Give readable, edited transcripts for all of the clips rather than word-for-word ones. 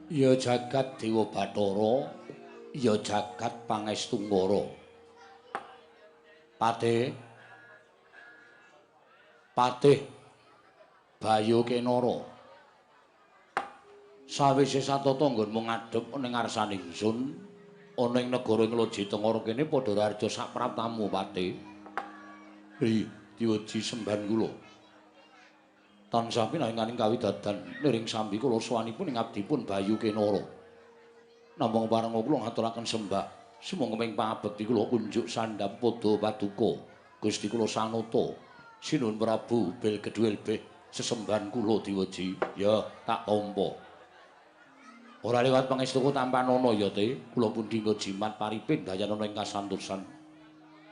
Ya jagat Dewa Bathara, ya jagat Pangestu Ngara. Patih Patih Bayu Kenara. Sawise satata nggonmu ngadhep ning ngarsane ingsun ana ing negara Ngloji Tengara kene padha raharja sapraptamu Patih. Ri diweji sembahan kula. Tansah pinanganing kawidadan niring sambi kula sowanipun ing abdipun Bayu Kenara. Namung parenga kula ngaturaken sembah sumangga ing pangabekti kula kunjuk sandhap padha paduka Gusti kula Sanata. Sinuhun Prabu Bel Gedhuel Beh sesembahan kula diweji. Ya tak tampa. Ora liwat pangestuku tampanana ya Te, kula pun dinggo jimat paripin dayanana ing kasantosan.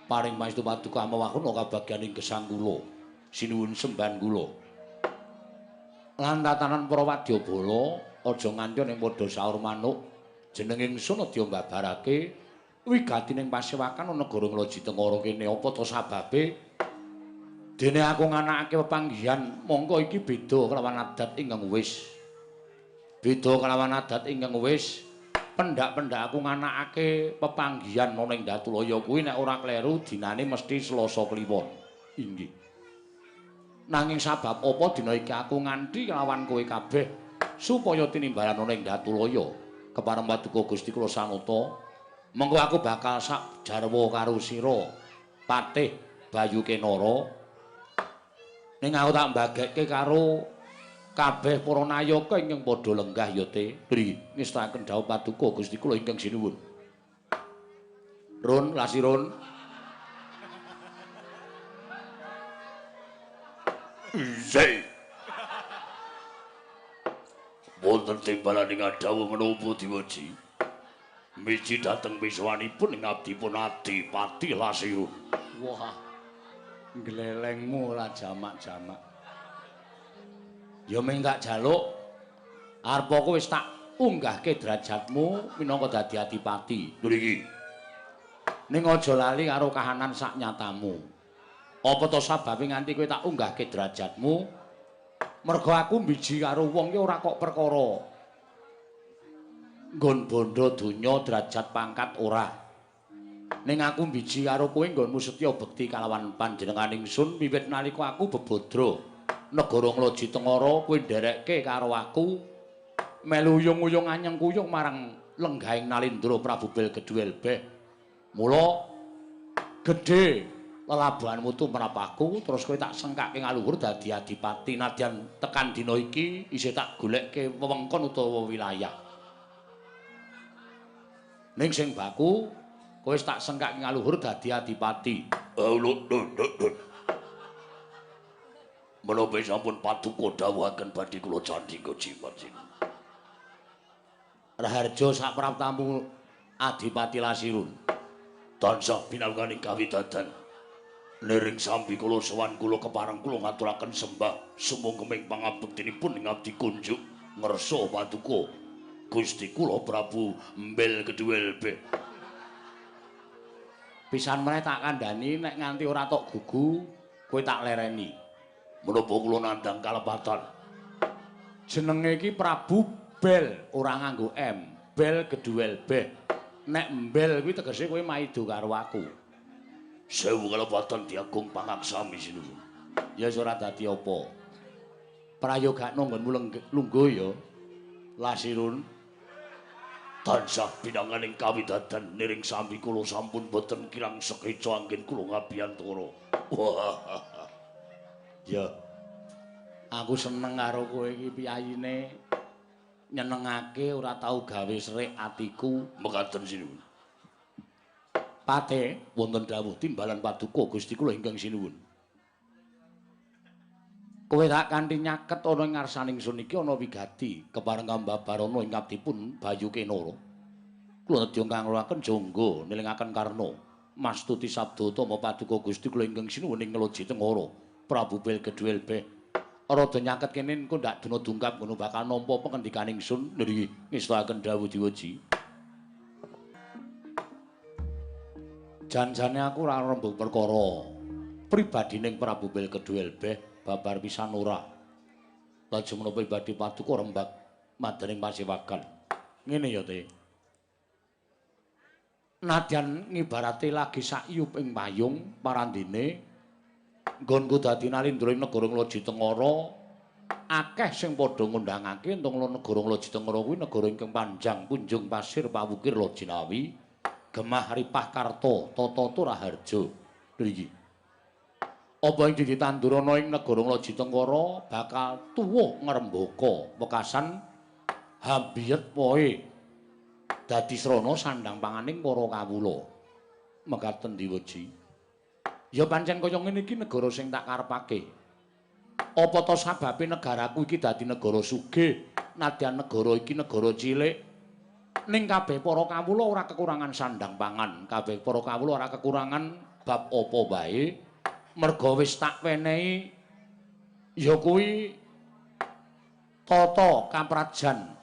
Paring pangestu paduka amawahana kabagyaning gesang kula. Sinuwun sembahan kula. Lan tatanan para wadyabala aja nganti ning padha saur manuk jeneng ingsun aja mbabarake wigati ning pasewakan negara Ngloji Tengara kene apa to sababe dene aku nganakake pepanggihan mongko iki beda kelawan adat ingkang wis. Beda kelawan adat ingkang wis pendak-pendak aku nganakake pepanggihan ana ing Datulaya kuwi nek ora kleru dinane mesti Selasa Kliwon. Inggih. Nanging sabab apa dina iki aku nganti kelawan kowe kabeh supaya tinimbalan ana ing Datulaya kepareng paduka Gusti kula Sanata mengko aku bakal sak jarwa karo sira Patih Bayu Kenara. Ning aku tak mbagekke karo kabeh para nayaka ingkang padha lenggah ya Te. Pri ngestakaken dawuh paduka Gusti kula ingkang sinuwun. Run Lasirun. Isih. Wonten timbalane ngadhawuh menapa diweji? Miji dhateng misuwanipun ing abdipun Adipati Lasirun. Wah. Glelengmu ora jamak-jamak. Ya ming tak jaluk arep aku wis tak unggahke derajatmu minangka dadi adipati. Mriki. Ning aja lali karo kahanan sak nyatamu. Apa to sababe nganti kowe tak unggahke derajatmu? Mergo aku mbiji karo wong ki ora kok perkara nggon bondo donya derajat pangkat ora. Ning aku mbiji karo kowe nggonmu setya bekti kalawan panjenengan ingsun wiwit nalika aku bebodro negara Ngloji Tengara kowe nderekke karo aku melu uyung-uyung anyeng kuyung marang lenggahing Nalindra Prabu Bel Gedhuel Beh. Mula gedhe lelabuhanmu tumrap aku terus kowe tak sengkake ngaluhur dadi adipati nadyan tekan dina iki isih tak golekke wewengkon utawa wilayah. Ning sing baku kowe wis tak sengkake ngaluhur dadi adipati. Menapa sampun paduka dawuhaken badhe kula candhika jimat sinten. Raharja sapraptamu Adipati Lasirun. Tansah pinanganing kawidadan niring sambi kula sowan kula kepareng kula ngaturaken sembah sumangga ing pangabektinipun ing abdi kunjuk ngersa paduka Gusti kula Prabu Mbel Gedhuel Beh. Pisan meneh tak kandhani nek nganti ora tok gugu kowe tak lereni. Menapa kula nandhang kalepatan? Jenenge iki Prabu Bel ora nganggo M, Bel Gedhuel Beh. Nek mbel kuwi tegese kowe maido karo aku. Sewu kalepatan diagung pangaksami sinuwun. Ya wis ora dadi apa. Prayogakno nggonmu lungguh ya. Lasirun. Tansah pinanganing kawidadan niring sambi kula sampun boten kirang sekeca anggen kula ngabiyantara. Wah. Ya. Aku seneng karo kowe iki piyayine nyenengake ora tau gawe serik atiku. Mekaten sinuwun. Patih wonten dawuh timbalan paduka Gusti kula ingkang sinuwun. Kowe tak kanthi nyaket ana ing ngarsaning sun iki ana wigati kepareng kambabarana ing abdipun Bayu Kenara. Kula nedya ngangluraken jangga nilingaken karna mastuti sabda utama paduka Gusti kula ingkang sinuwun ing Ngloji Tengara Prabu Bel Gedhuel Beh. Rada nyaket kene engko ndak dina dungkap ngono bakal nampa pengendikaning sun nggih ngestakaken dawuh diweji. Jan-jane aku ora rembug perkara pribadining Prabu Bel Gedhuel Beh babar pisan ora. Lajeng menapa pribadi paduka rembag madaning pasewagan. Ngene ya, Te. Nadyan ngibarate lagi sakyup ing payung parandene nggonku dadi nalindra ing negara Ngloji Tengara, akeh sing padha ngundangake entung negara Ngloji Tengara kuwi negara ingkang panjang punjung pasir pawukir Lojinawi, gemah ripah karta tata raharja. Lha apa ing ditandur ana ing negara Ngloji Tengara bakal tuwuh ngrembaka wekasan hambiyet wohe dadi srana sandhang panganing para kawula. Mekaten diweji. Ya pancen kaya ngene iki negara sing tak karepake. Apa ta sababe negaraku iki dadi negara sugih, nadyan negara iki negara cilik? Ning kabeh para kawula ora kekurangan sandhang pangan, kabeh para kawula ora kekurangan bab apa wae. Merga wis tak wenehi ya kuwi tata kaprajan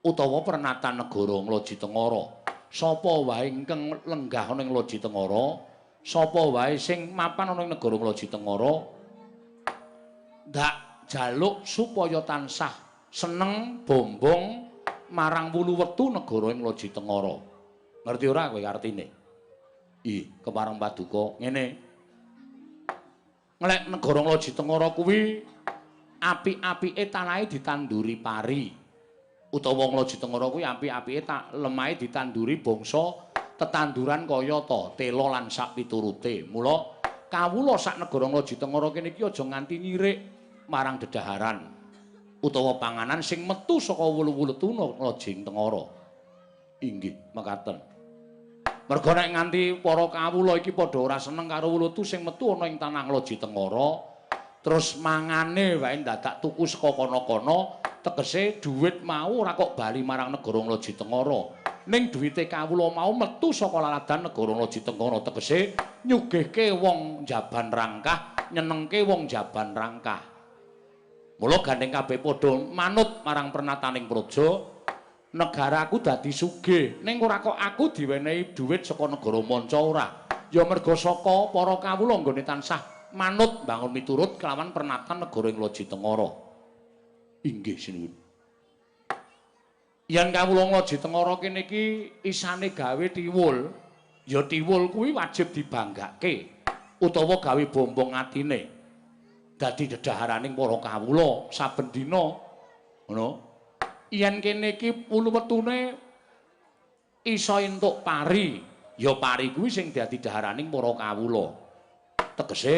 utawa pernatan negara Ngloji Tengara. Sapa wae ingkang lenggah ana ing Ngloji Tengara, sapa wae sing mapan ana ing negara Ngloji Tengara, ndak jaluk supaya tansah seneng bombong marang wulu wektu negara ing Ngloji Tengara. Ngerti ora kowe artine? Ih, kepareng paduka ngene. Nglek negara Ngloji Tengara kuwi apik-apike tanahe ditanduri pari. Utawa Ngloji Tengara kuwi apik-apike lemahe ditanduri bangsa tetanduran kaya ta tela lan sak piturute. Mula kawula sak negara Ngloji Tengara kene iki aja nganti nyirik marang dedaharan utawa panganan sing metu saka wulu-wulu Ngloji Tengara. Inggih, mekaten. Merga nek nganti para kawula iki padha ora seneng karo wulutu sing metu ana ing tanah Ngloji Tengara, terus mangane wae dadak tuku saka kono-kono, tegese dhuwit mau ora kok bali marang negara Ngloji Tengara. Ning dhuwite kawula mau metu saka laladan negara Ngloji Tengara, tegese nyugihke wong jaban rangkah, nyenengke wong jaban rangkah. Mula gandeng kabeh padha manut marang pernataning praja, negaraku dadi sugih. Ning ora kok aku diwenehi dhuwit saka negara manca ora. Ya merga saka para kawula nggone tansah manut bangun miturut kelawan pernatan negara ing Ngloji Tengara. Inggih sinuwun. Yen kawula Ngloji Tengara kene iki isane gawe tiwul, ya tiwul kuwi wajib dibanggake utawa gawe bombong atine. Dadi dedaharaning para kawula saben dina. Ngono. Yen kene iki wulu wetune iso entuk pari, ya pari kuwi sing dadi daharaning para kawula. Tegese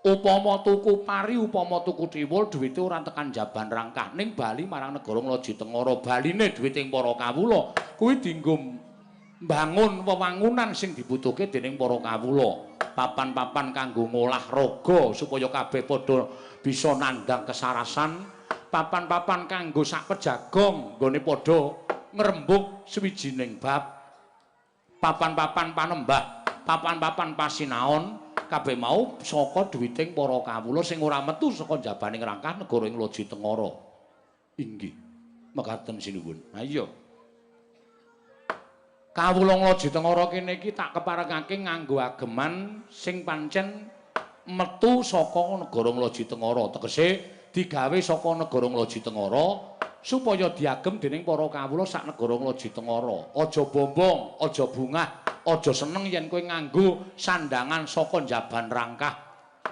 upama tuku pari, upama tuku tiwul, duwite ora tekan jaban rangkah, ning bali marang negara Ngloji Tengara. Baline duwite ing para kawula kuwi dienggo mbangun wewangunan sing dibutuhke dening para kawula, papan-papan kanggo ngolah raga supaya kabeh padha bisa nandhang kesarasan, papan-papan kanggo sak pejagong nggone padha ngrembug sawijining bab, papan-papan panembah, papan-papan pasinaon, kabeh mau saka duwiting para kawula sing ora metu saka jabaning rangkah negara ing Ngloji Tengara. Inggih, mekaten sinuwun. Ha iya. Kawula Ngloji Tengara kene iki tak keparengake nganggo ageman sing pancen metu saka negara Ngloji Tengara, tegese digawe saka negara Ngloji Tengara supaya diagem dening para kawula sak negara Ngloji Tengara. Aja bombong, aja bungah, aja seneng yen kowe nganggo sandangan saka jaban rangkah.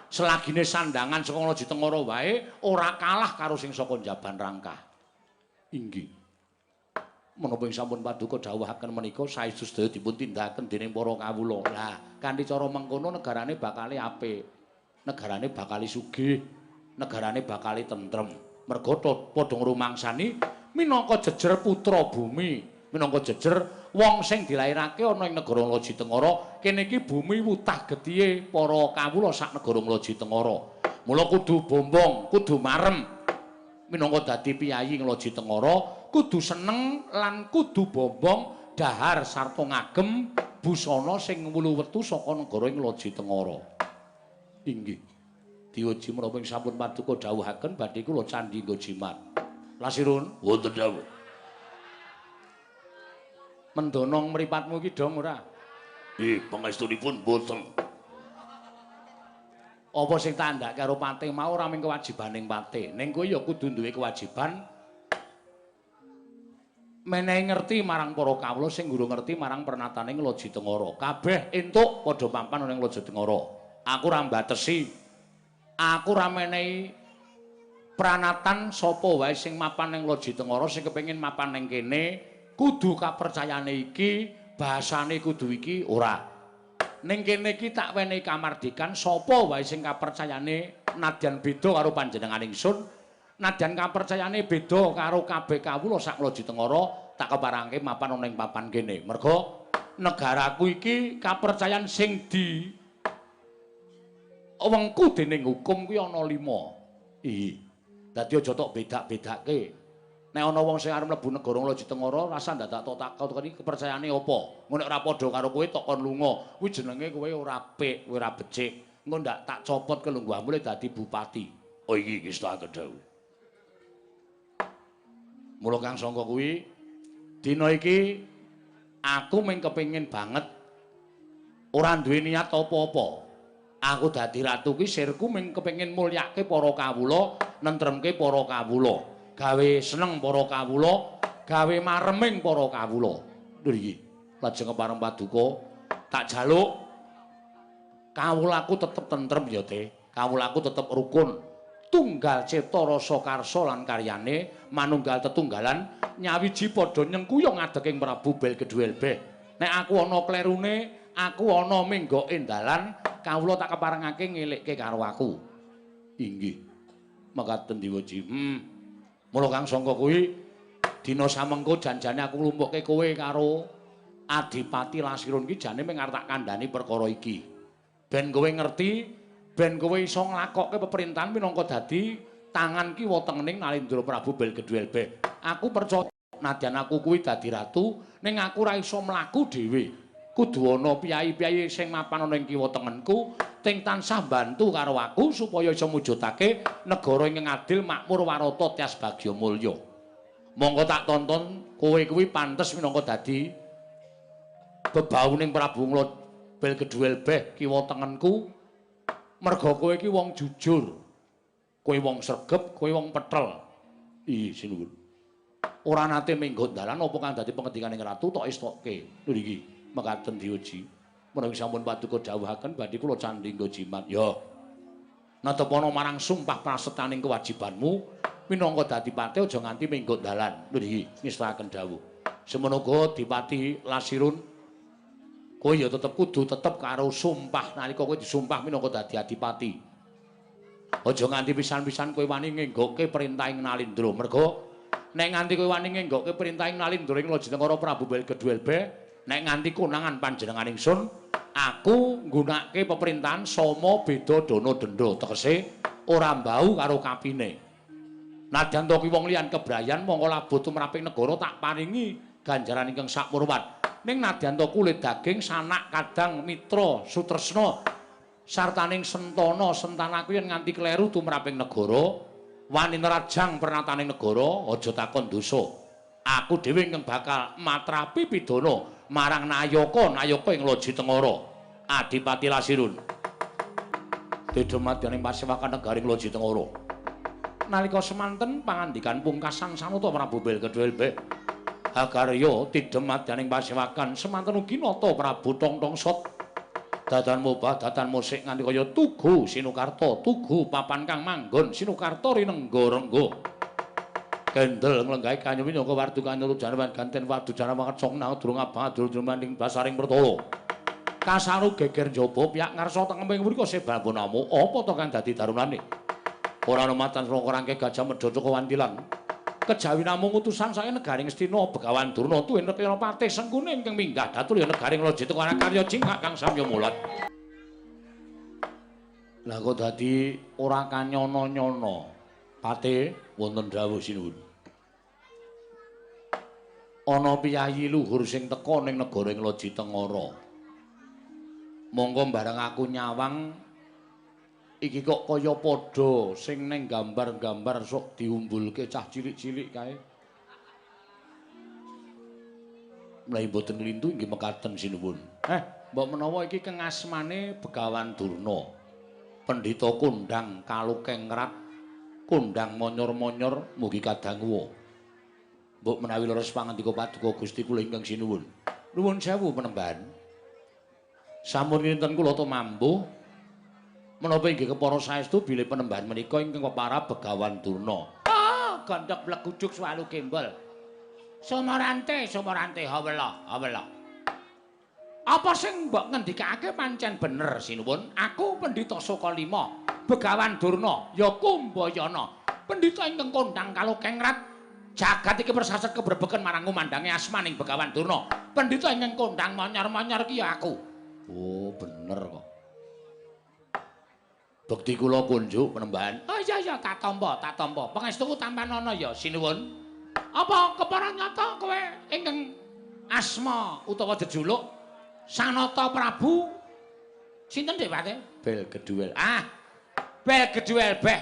Selagine sandangan saka Ngloji Tengara wae ora kalah karo sing saka jaban rangkah. Inggih. Menapa ing sampun paduka dawuhaken menika saestu sedaya dipun tindakaken dening para kawula. Lah, kanthi cara mengkono negarane bakale apik. Negarane bakale sugih, negarane bakale tentrem. Merga padha ngrumangsani minangka jejer putra bumi, minangka jejer wong sing dilairake ana ing negara Ngloji Tengara. Kene iki bumi wutah getihe para kawula sak negara Ngloji Tengara. Mula kudu bombong, kudu marem minangka dadi piyayi Ngloji Tengara, kudu seneng lan kudu bombong dahar sarta ngagem busana sing wulu wetu saka negara ing Ngloji Tengara. Inggih. Diuji menapa ing sampun paduka dawuhaken badhe kula candhi nggo jimat. Lasirun, wonten dawuh. Mendonong mripatmu iki dong ora? Pangestunipun mboten. Apa sing tandhak karo patih mau ora mung kewajibaning patih, ning kowe ya kudu duwe kewajiban Menehi ngerti marang para kawula sing durung ngerti marang pernatane Loji Tengara. Kabeh entuk padha papan ning Loji Tengara. Aku ora mbatesi. Aku ora menehi pranatan sapa wae sing mapan ning Loji Tengara sing kepengin mapan ning kene kudu kapercayane iki, bahasane kudu iki ora. Ning kene iki tak wenehi kamardikan sapa wae sing kapercayane nadyan beda karo panjenengan ingsun, nadyan kapercayane beda karo kabeh kawula sak Loji Tengara tak keparangke mapan ana ing papan kene. Merga negaraku iki kapercayan sing di wengku dening hukum kuwi ana 5. Iya. Dadi aja tok bedak-bedake. Nek ana wong sing arep mlebu negara Loji Tengara rasa ndadak tok takon iki kepercayaane apa? Engko nek ora padha karo kowe tok kon lunga. Kuwi jenenge kowe ora apik, kowe ora becik. Engko ndak tak copot kelungguhanmu le dadi bupati. Oh iki ngestakaken dawuh. Mula Kang Sangka kuwi dina iki aku mung kepengin banget ora duwe niat apa-apa. Aku dadi ratu ki sirku mung kepengin mulyake para kawula, nentremke para kawula, gawe seneng para kawula, gawe mareming para kawula. Lho iki lajeng kepareng paduka tak jaluk kawulaku tetep tentrem ya, Teh. Kawulaku tetep rukun. Tunggal cipta rasa karsa lan karyane manunggal tetunggalan nyawiji padha nyengkuyung ngadeg ing Prabu Belgeduelbeh. Nek aku ana klerune, aku ana menggoke dalan, kawula tak keparengake ngelikke karo aku. Inggih. Mekaten diweji. Mula Kang Sangka kuwi dina samengko janjane aku nglumpukke kowe karo Adipati Lasirun ki jane mung arep tak kandhani perkara iki. Ben kowe ngerti, ben kowe iso nglakokke peperintahan minangka dadi tangan kiwa tengening Nalindra Prabu Belgeduelbeh. Aku percaya nadyan aku kuwi dadi ratu, ning aku ora iso mlaku dhewe. Kudu ana piyai-piyai sing mapan ana ing kiwa tengenku, ting tansah bantu karo aku supaya iso mujudake negara ingkang adil, makmur, warata, tias bagya mulya. Monggo tak tonton kowe kuwi pantes minangka dadi bebauning Prabu Belgeduelbeh kiwa tengenku. Merga kowe iki wong jujur. Kowe wong sregep, kowe wong petel. Ih, sinuwun. Ora nate minggon dalan apa kang dadi pengendikaning ratu tok estokke. Lho iki mekaten diuji. Menawi sampun paduka dawuhaken badhe kula candhi nggo jimat. Ya. Natepana marang sumpah prasetaning kewajibanmu minangka dadi pate aja nganti minggon dalan. Lho iki ngestakaken dawuh. Semono uga Dipati Lasirun, kowe ya tetep kudu tetep karo sumpah nalika kowe disumpah minangka dadi adipati. Aja nganti pisan-pisan kowe wani ngenggokke perintahing Nalindra. Merga nek nganti kowe wani ngenggokke perintahing Nalindra ing Loji Tengara Prabu Belgeduelbeh, nek nganti konangan panjenengan ingsun, aku nggunakake peperintahan sama beda dana denda, tegese ora mbau karo kapine. Nadyan to ki wong liyan kebrayan mongko labuh tumraping negara tak paringi ganjaran ingkang sakmurwat. Ning nadyan to kulit daging sanak kadang mitra sutresna sartaning sentana sentanaku yen nganti kleru tumraping negara, wani nerajang pernataning negara aja takon dosa. Aku dhewe ingkang bakal matrapi pidana marang nayaka nayaka ing Loji Tengara. Adipati Lasirun. Dedha madyaning pasewakan negaring Loji Tengara. Nalika semanten pangandikan pungkasan sanata Prabu Belgeduelbeh Hakarya tidhem madyaning pasewakan semanten ugi nata Prabu Tongtong Sot. Dadan mobah dadan musik nganti kaya tugu Sinukarta, tugu papan kang manggon Sinukarta rinengga-rengga. Kendel nglenggahi kanyu minangka wardu kanyu janawan ganten wardu janawan song nang durung abang durung maning basaring pertala. Kasaru geger njaba piyak ngarsa tengemping mriku sebabonamu apa to kang dadi darunane? Ora ana matan rangka rangke gajah medhot wantilan. Kejawi namung utusan saking negaring Ngastina Begawan Durna tuwin Rekayana patih Sengkuni ingkang minggah datul ya negaring Loji Tengara karya cingkak kang samya mulat. Lah kok dadi ora kanyono-nyono. Patih wonten dawuh sinuwun. Ana piyayi luhur sing teka ning negara ing Loji Tengara. Monggo bareng aku nyawang iki kok kaya padha sing ning gambar-gambar sok diumbulke cah cilik-cilik kae. Mlayu mboten nglintu inggih mekaten sinuwun. Mbok menawa iki kengasmane Begawan Durna. Pendhita kondhang kalukeng rat, kondhang monyor-monyor mugi kadanguwa. Mbok menawi leres pangandika paduka Gusti kula ingkang sinuwun. Nuwun sewu Panembahan. Sampun kinten kula tumampuh menapa inggih kepara saestu bilih Panembahan menika ingkang peparab Begawan Durna. Oh, gondhok blegujuk swalu gembol. Sumorante, sumorante hawela, hawela. Apa sing mbok ngendikake pancen bener sinuwun? Aku Pendhita Sukalima, Begawan Durna, ya Kumbayana. Pendhita ingkang kondhang kalokengrat. Jagat iki persaset kebrebeken marang ngumandange asmaning Begawan Durna. Pendhita ingkang kondhang monyor-monyor ki ya aku. Oh, bener kok. Bekti kula kunjuk Panembahan. Oh iya iya, tak tampa, tak tampa. Pangestuku tampanana ya sinuwun. Apa kepara nyata kowe ingkang asma utawa jejuluk Sanata Prabu sinten dheweke? Bel Geduel. Ah. Bel Geduel beh.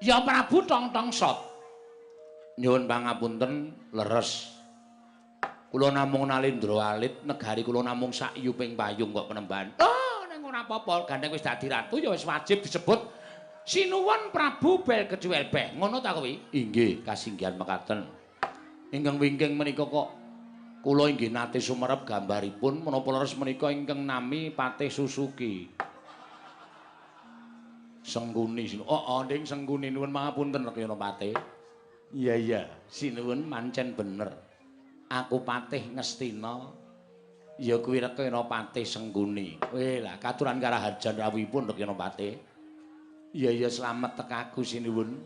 Ya Prabu Tong Tong Sot. Nyuwun pangapunten leres. Kula namung nalindra alit, negari kula namung sak yuping payung kok Panembahan. Oh, ning ora apa-apa, gandeng wis dadi ratu ya wis wajib disebut Sinuwun Prabu Bel Geduel beh. Ngono ta kuwi? Inggih, kasinggihan mekaten. Ingkang wingking menika kok kula inggih nate sumerep gambaripun menapa leres menika ingkang nami Patih Susuki. Sengkuni. Oh, oh, ning Sengkuni nuwun pangapunten Rekyana Patih. Iya iya, sinuwun mancen bener. Aku Patih Ngastina ya kuwi Rekyana Patih Sengkuni. Weh lah katuran karaharjan rawuhipun Rekyana Patih. Iya iya slamet tekaku sinuwun.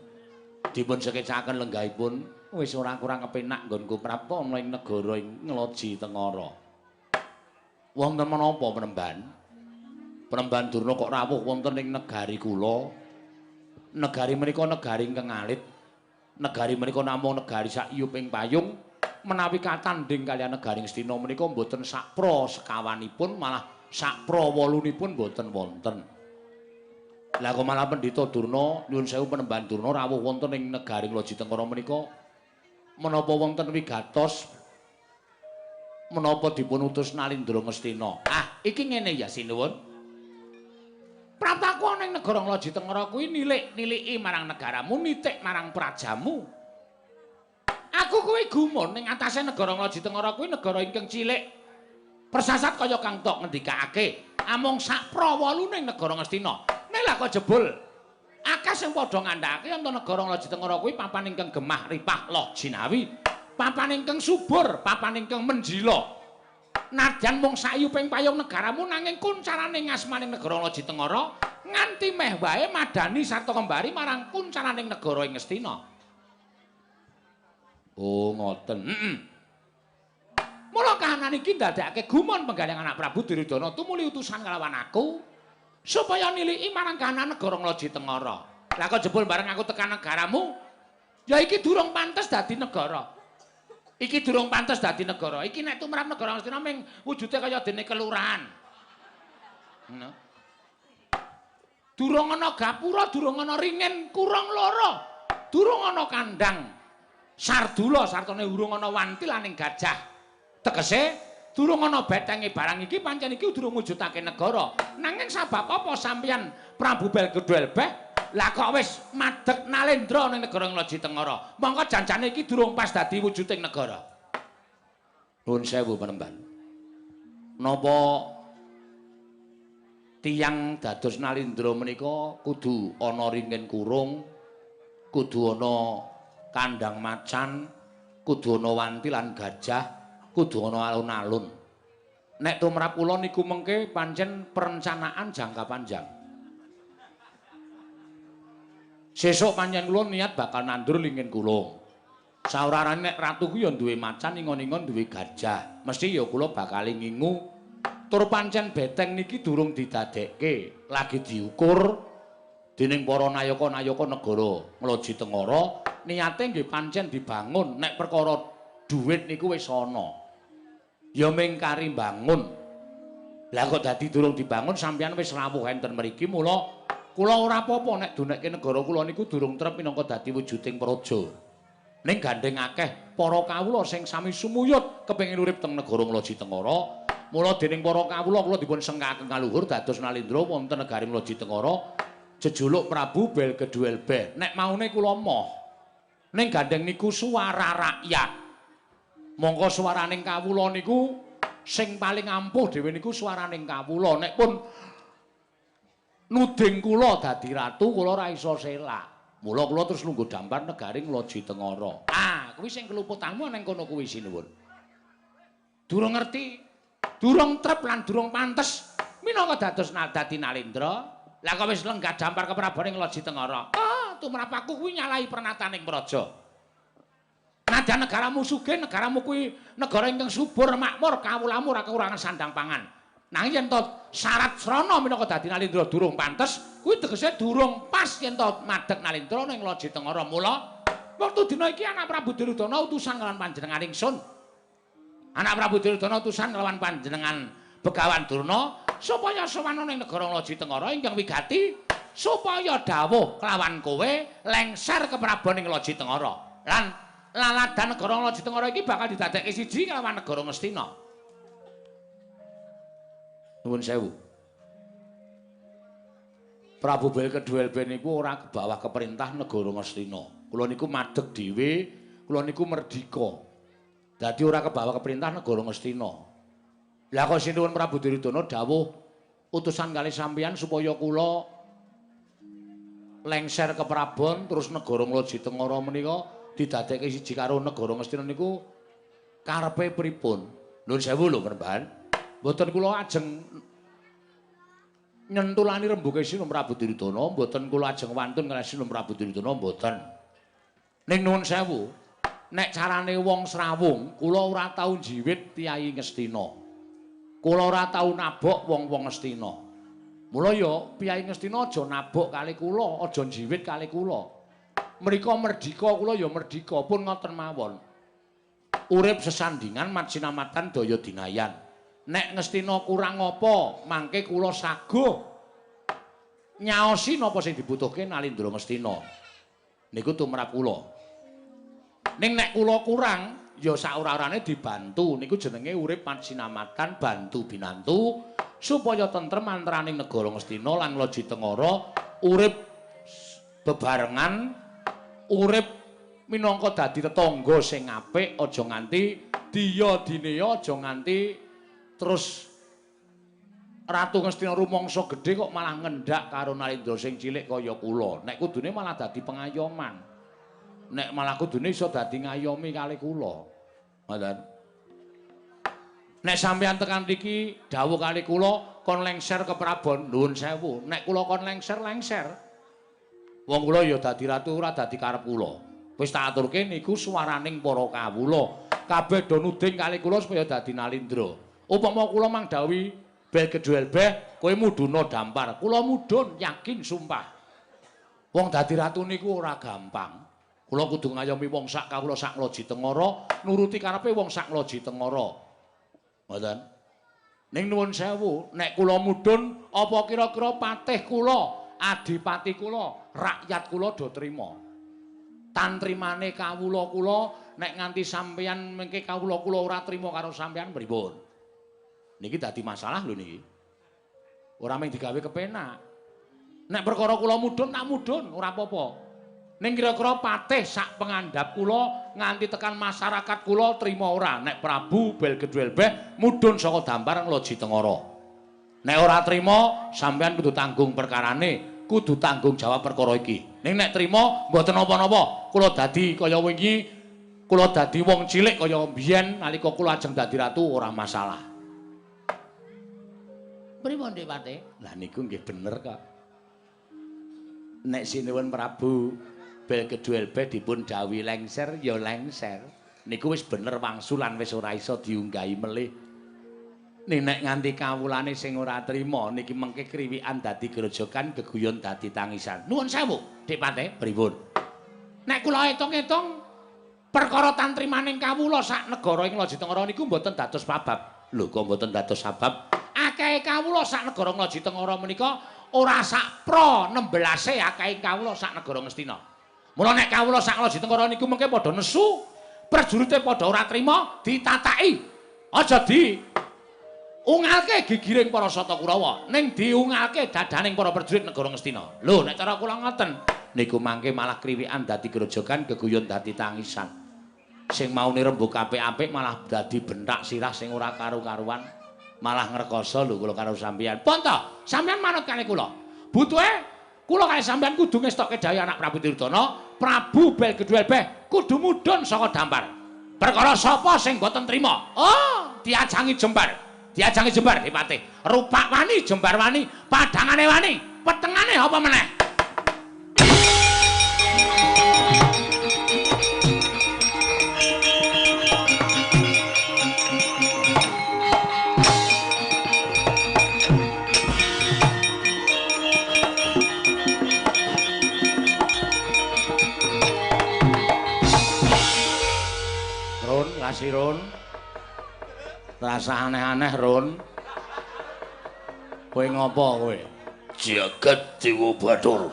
Dipun sekecaken lenggahipun wis ora kurang kepenak nggonku prapta ana ing negara ing Ngloji Tengara. Wonten menapa Panembahan? Panembahan Durna kok rawuh wonten ing negari kula. Negari menika negari ingkang alit. Negari menika namung negari sak yuping payung menawi katandhing kaliyan negari Ngastina menika mboten sakpra sekawanipun malah sakpra wolunipun mboten wonten. Lah kok malah Pendhita Durna nyuwun sewu Panembahan Durna rawuh wonten ing negari Ngloji Tengara menika menapa wonten wigatos menapa dipun utus Nalindra Ngastina. Ah, iki ngene ya sinuwun. Praptaku ana ing negara Ngloji Tengara kuwi nilik-niliki marang negaramu, nitik marang prajamu. Aku kuwi gumun ning atase negara Ngloji Tengara kuwi negara ingkang cilik. Persasat kaya kang tok ngendikake, amung sak prawolu ning negara Ngastina. Nek lah kok jebul akeh sing padha ngandhakake yen negara Ngloji Tengara kuwi papan ingkang gemah ripah loh jinawi, papan ingkang subur, papan ingkang menjila. Nadyan mung sayuping payung negaramu nanging kuncaraning asmaning negara Ngloji Tengara nganti meh wae madani sarta kembari marang kuncaraning negara ing Ngastina. Oh, ngoten. Heeh. Mula kahanan iki ndadekake gumun penggalang anak Prabu Duryudana tumuli utusan kalawan aku supaya niliki marang kahanan negara Ngloji Tengara. Lah kok jebul bareng aku tekan negaramu, ya iki durung pantes dadi negara. Iki durung pantes dadi negara. Iki nek tumrap negara Ngastina ming wujude kaya dene kelurahan. Ngono. Durung ana gapura, durung ana ringin, kurang loro. Durung ana kandang sardula sartane urung ana wantilaning gajah. Tegese durung ana betenge barang iki pancen iki durung wujudake negara. Nanging sabab apa sampeyan Prabu Belgeduel beh lah kok wis madeg nalendra ning negara Ngloji Tengara. Mongko janjane iki durung pas dadi wujuding negara. Nuwun sewu Panembahan. Napa tiyang dados nalindra menika kudu ana ringin kurung, kudu ana kandang macan, kudu ana wanti lan gajah, kudu ana alun-alun. Nek tumrap kula niku mengke pancen perencanaan jangka panjang. Sesuk pancen kula niat bakal nandur lingin kula. Saurarane nek ratu ku ya duwe macan, ingon-ingon duwe gajah. Mesti ya kula bakal ngingu. Tur pancen beteng niki durung didadekke, lagi diukur dening para nayaka-nayaka negara Ngloji Tengara. Niate nggih pancen dibangun, nek perkara dhuwit niku wis ana. Ya ming kari mbangun. Lah kok dadi durung dibangun sampeyan wis rawuh enten mriki, mula kula ora apa-apa nek dunekke negara kula niku durung trep minangka dadi wujuding praja. Ning gandeng akeh para kawula sing sami sumuyut kepengin urip teng negara Ngloji Tengara. Mula dening para kawula kula dipun sengkaken kaluhur dados nalindra wonten negari Ngloji Tengara jejuluk Prabu Belgeduelbeh. Nek maune kula moh. Ning gandeng niku suara rakyat. Mongko suaraning kawula niku sing paling ampuh dhewe niku suaraning kawula. Nek pun nuding kula dadi ratu, kula ora iso selak. Mula kula terus lungguh dampar negari Ngloji Tengara. Ah, kuwi sing keluputanmu nang kono kuwi sinuwun. Durung ngerti, durung trep lan durung pantes minangka dados dadi Nalendra. Lah kok wis lenggah dampar keprabon ing Ngloji Tengara. Ah, tumrap aku kuwi nyalahi pernataning praja. Nadyan negaramu sugih, negaramu kuwi negara ingkang subur makmur, kawulamu ora kekurangan sandang pangan. Nanging yen to syarat srana minangka dadi Nalendra durung pantes, kuwi tegese durung pas yen to madheg Nalendra ning Ngloji Tengara. Mula wektu dina iki anak Prabu Duryudana utusan kelawan panjenengan ingsun. Anak Prabu Duryudana utusan kelawan panjenengan Begawan Durna supaya sowan ning negara Ngloji Tengara ingkang wigati supaya dawuh kelawan kowe lengser keprabon ing Ngloji Tengara. Lan laladan negara Ngloji Tengara iki bakal didadekke siji kelawan negara Ngastina. Nuwun sewu. Prabu Belkedhuelbe niku ora kebawah keperintah negara Ngastina. Kula niku madheg dhewe, kula niku merdika. Dadi ora kebawah keperintah negara Ngastina. Lah kok sinuwun Prabu Duryudana dawuh utusan kali sampeyan supaya kula lengser ke Prabon terus negara Ngloji Tengara menika didadekke siji karo negara Ngastina niku karepe pripun? Nuwun sewu lho, Peremban. Mboten kula ajeng nyentulani rembuke Sinun Prabu Duryudana, mboten kula ajeng wantun kalih Sinun Prabu Duryudana, mboten. Ning nuwun sewu, nek carane wong srawung, kula ora tau njiwit tiyai Ngastina. Kula ora tau nabok wong-wong Ngastina. Mula ya piyai Ngastina aja nabok kalih kula, aja njiwit kalih kula. Mriko merdika, kula ya merdika, pun ngoten mawon. Urip sesandingan matsinamatan daya dinayan. Nek Ngastina kurang apa, mangke kula saguh nyaosi napa sing dibutuhke Nalendra Ngastina. Niku tumrap kula. Ning nek kula kurang, ya saora-orane dibantu. Niku jenenge urip matsinamatan bantu binantu supaya tentrem antaraning negara Ngastina lan Ngloji Tengara, urip bebarengan, urip minangka dadi tetangga sing apik, aja nganti diya dineya, aja nganti terus Ratu Ngastina rumangsa gedhe kok malah ngendak karo Nalendra sing cilik kaya kula. Nek kudune malah dadi pengayoman. Nek malah kudune iso dadi ngayomi kali kula. Ngoten. Nek sampeyan tekan mriki dawuh kali kula kon lengser ke Prabon, nuwun sewu. Nek kula kon lengser, lengser. Wong kula ya dadi ratu ora dadi karep kula. Wis tak aturke niku suwaraning para kawula. Kabeh do nuding kali kula supaya dadi Nalendra. Upama kula mang dawuhi Belkedhuelbeh kowe mudhuna dampar, kula mudhun yakin sumpah. Wong dadi ratu niku ora gampang. Kula kudu ngayomi wong sak kawula sak Ngloji Tengara, nuruti karepe wong sak Ngloji Tengara. Ngoten. Ning nuwun sewu, nek kula mudhun apa kira-kira patih kula, adipati kula, rakyat kula do trima? Tantrimane kawula kula nek nganti sampeyan mengke kawula kula ora trima karo sampeyan pripun? Niki dadi masalah lho niki. Ora mung digawe kepenak. Nek perkara kula mudhun tak mudhun, ora apa-apa. Ning kira-kira patih sak pengandhap kula nganti tekan masyarakat kula trima ora nek Prabu Belgedhuelbeh mudhun saka dampar Ngloji Tengara. Nek ora trima sampeyan kudu tanggung perkarane, kudu tanggung jawab perkara iki. Ning nek trima mboten napa-napa, kula dadi kaya wingi, kula dadi wong cilik kaya mbiyen nalika kula ajeng dadi ratu ora masalah. Pripun Dik Patih? Lah niku nggih bener kok. Nek sinuwun Prabu Belgedhuelbeh dipun dawuhi lengser ya lengser. Niku wis bener wangsulan wis ora iso diunggahi melih. Ning nek nganti kawulane sing ora trima niki mengke kriwikan dadi grojogan, geguyon dadi tangisan. Nuwun sewu, Dik Patih. Pripun? Nek kula etung-etung perkara tantrimaning kawula sak negara ing Ngloji Tengara niku mboten dados sebab. Lho kok mboten dados sebab? Akeh kawula sak negara Ngloji Tengara menika ora sak pro 16-e akeh kawula sak negara Ngastina. Mula nek kawula sak Ngloji Tengara niku mengke padha nesu, prajurite padha ora trima, ditataki. Aja di ungalke gigiring para Sata Kurawa, ning diungalke dadaning para prajurit negara Ngastina. Lho nek cara kula ngoten, Niku mangke malah kriwikan dadi grojogan, geguyon dadi tangisan. Sing maune rembug apik-apik malah dadi bentak sirah sing ora karu-karuan, malah ngrekoso lho kula karo sampeyan. Pun to, sampeyan manut kalih kula. Butuhe kula kalih sampeyan kudu ngestokke dawuh anak Prabu Duryudana, Prabu Belgeduelbeh kudu mudhun saka dampar. Perkara sapa sing boten trima? Oh, diajangi jembar. Diajangi jembar Dipati. Rupak wani, jembar wani, padhangane wani, petengane apa meneh? Run, rasa aneh-aneh Run. Kowe ngopo kowe? Jagat Dewa Bathara.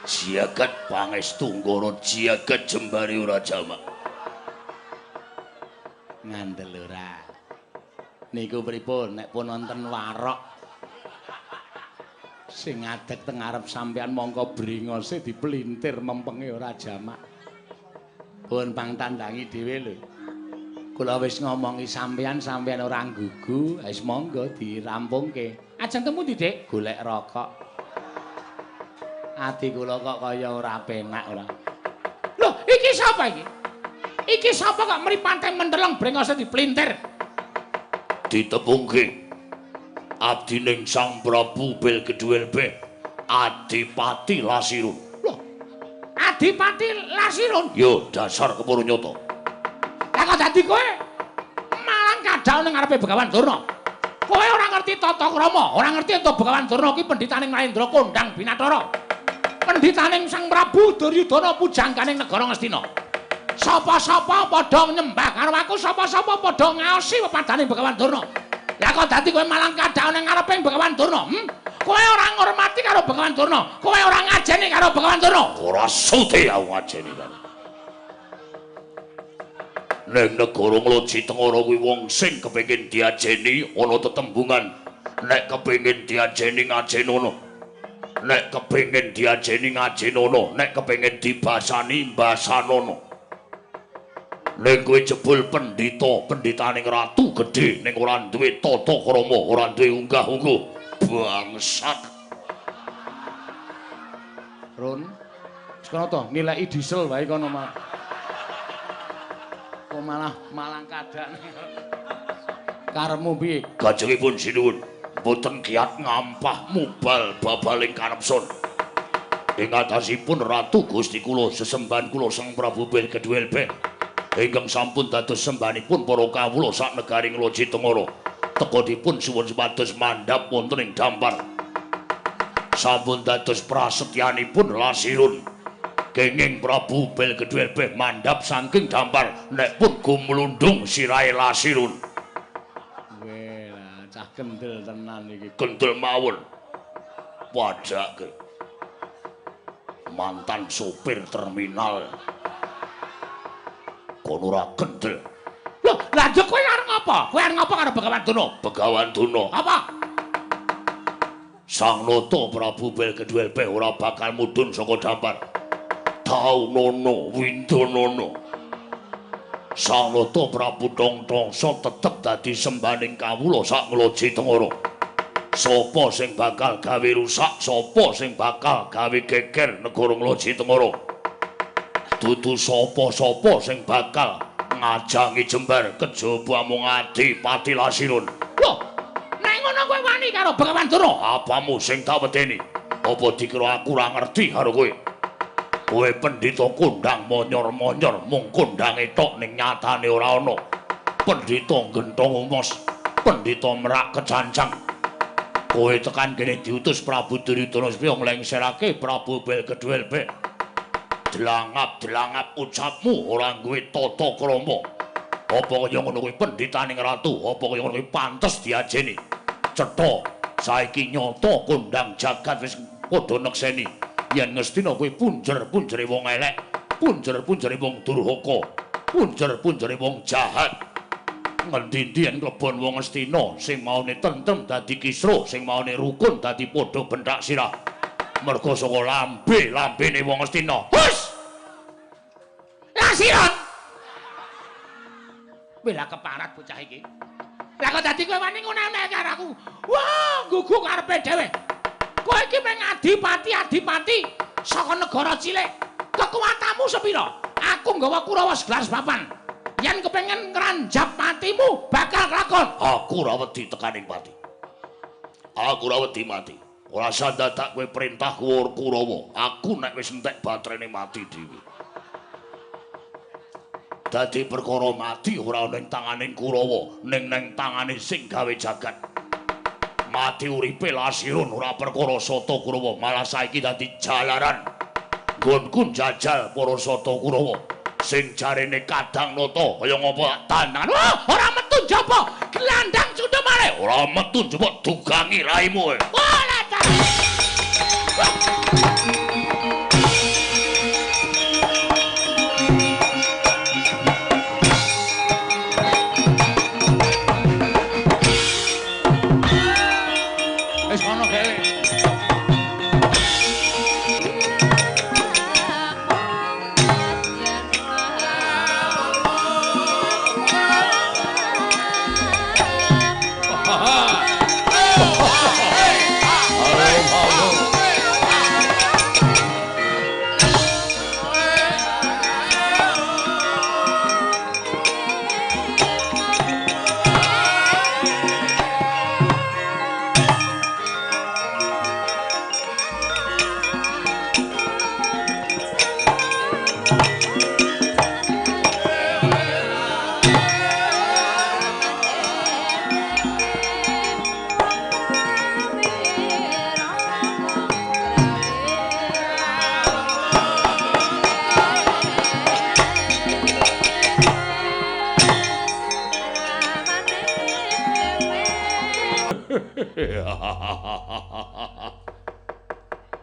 Jagat Pangestu Nggara, jagat jembare ora jamak. Ngandel ora. Niku pripun nek pun wonten warok sing ngadeg teng ngarep sampean mongko bringose dipelintir mempenge ora jamak. Pun pang tandangi dhewe lho. Kula wis ngomongi sampean, sampean ora nggugu, wis monggo dirampungke. Ajeng temu ndi, Dik? Golek rokok. Ati kula kok kaya ora penak ora. Lho, iki sapa iki? Iki sapa kok mripate mendeleng brengose dipelintir? Ditepungke. Abdining Sang Prabu Belgeduelbeh, Adipati Lasirun. Adipati Lasirun. Yo dasar kepuru nyata. Lah kok dadi kowe malang kadhau ning ngarepe Begawan Durna. Kowe ora ngerti tata krama, ora ngerti ento Begawan Durna ki pendhitaning Mahendra kondang binathara. Pendhitaning Sang Prabu Duryudana pujangganing negara Ngastina. Sapa-sapa padha nyembah karo aku, sapa-sapa padha ngaosi pepadane Begawan Durna. Lah kok dadi kowe malang kadhau ning ngarepe Begawan Durna? Kowe ora ngurmati karo Begawan Durna, kowe ora ngajeni karo Begawan Durna. Ora sudi aku ngajeni karo. Ning negara Ngloji Tengara kuwi wong sing kepengin diajeni ana tetembungan. Nek kepengin diajeni ngajenono. Nek kepengin diajeni ngajenono, nek kepengin dibasani mbasanono. Ning kowe jebul pendhita, pendhitaning ratu gedhe ning ora duwe tata krama, ora duwe unggah-ungguh. Bangsat. Run. Wis kono to, nilai diesel wae kono malah. Kok malah malang kadan. Karepmu piye? Kajengipun sinuwun, mboten kiat ngampah mubal babaling kanepson. Ing atasipun Ratu Gusti kula sesembahan kula Sang Prabu Belgeduelbeh ingkang sampun dados sembahanipun para kawula sak negari Ngloji Tengara. Tekodipun suwun supados mandhap wonten ing dampar. Sampun dados prasetyanipun Lasirun. Kenging Prabu Belgeduelbeh mandhap saking dampar nek pun gumlundung sirahe Lasirun. Weh, cah kendel tenan iki. Kendel mawon. Padhake. Mantan sopir terminal. Kono ora kendel. Lho, lha njuk kowe arep ngapa? Kowe arep ngapa karo Begawan Durna? Begawan Durna. Apa? Sang Nata Prabu Belgeduelbeh ora bakal mudhun saka dampar. Taunono Windonono. Sang Nata Prabu Tongtongsa tetep dadi sembahaning kawula sak Ngloji Tengara. Sapa sing bakal gawe rusak, sapa sing bakal gawe geger negara Ngloji Tengara? Dudu sapa-sapa sing bakal ngajangi jembar kejaba amung Adipati Lasirun. Lho, nek ngono kowe wani karo Begawan Durna? Apamu sing tak wedeni? Apa dikira aku ora ngerti karo kowe? Kowe pendhita kondang monyor-monyor mung kondange tok ning nyatane ora ana. Pendhita genthong umos, pendhita merak kecancang. Kowe tekan kene diutus Prabu Duryudana supaya nglengserake Prabu Belgeduelbeh. Delangap-delangap ucapmu ora nggawe tata krama. Apa kaya ngono kuwi pendhitaning ratu, apa kaya ngono kuwi pantes diajeni. Cetha saiki nyata kondang jagat wis padha nekseni yen Ngastina kuwi punjer-punjere wong elek, punjer-punjere wong durhaka, punjer-punjere wong jahat. Ngendi-endi yen klebon wong Ngastina sing maune tentrem dadi kisruh, sing maune rukun dadi padha benthak sirah. Mergo saka lambe-lambene wong Astina. Hus! Lasiron. Wela keparat bocah iki. Lah kok dadi kowe wani ngono karo aku. Wah, gugu karepe dhewe. Kowe iki mung adipati-adipati saka negara cilik. Kekuatanmu sepira? Aku nggawa Kurawa segelar sepapan. Yen kepengin ngranjap patimu bakal kelakon. Aku ora wedi tekaning pati. Aku ora wedi mati. Ora usah dadak kowe perintah Kurawa. Aku nek wis entek baterene mati dhewe. Dadi perkara mati ora ana ing tanganing Kurawa, ning nang tangane sing gawe jagat. Mati uripe Lasirun ora perkara Sata Kurawa, malah saiki dadi jalaran. Nggonku njajal para Sata Kurawa sing jarene kadang nata kaya ngapa tangan. Wah, ora metu njaba, glandang cundha male. Ora metu njaba dugangi raimu. Wah, lah ta. Wis ngono gawe.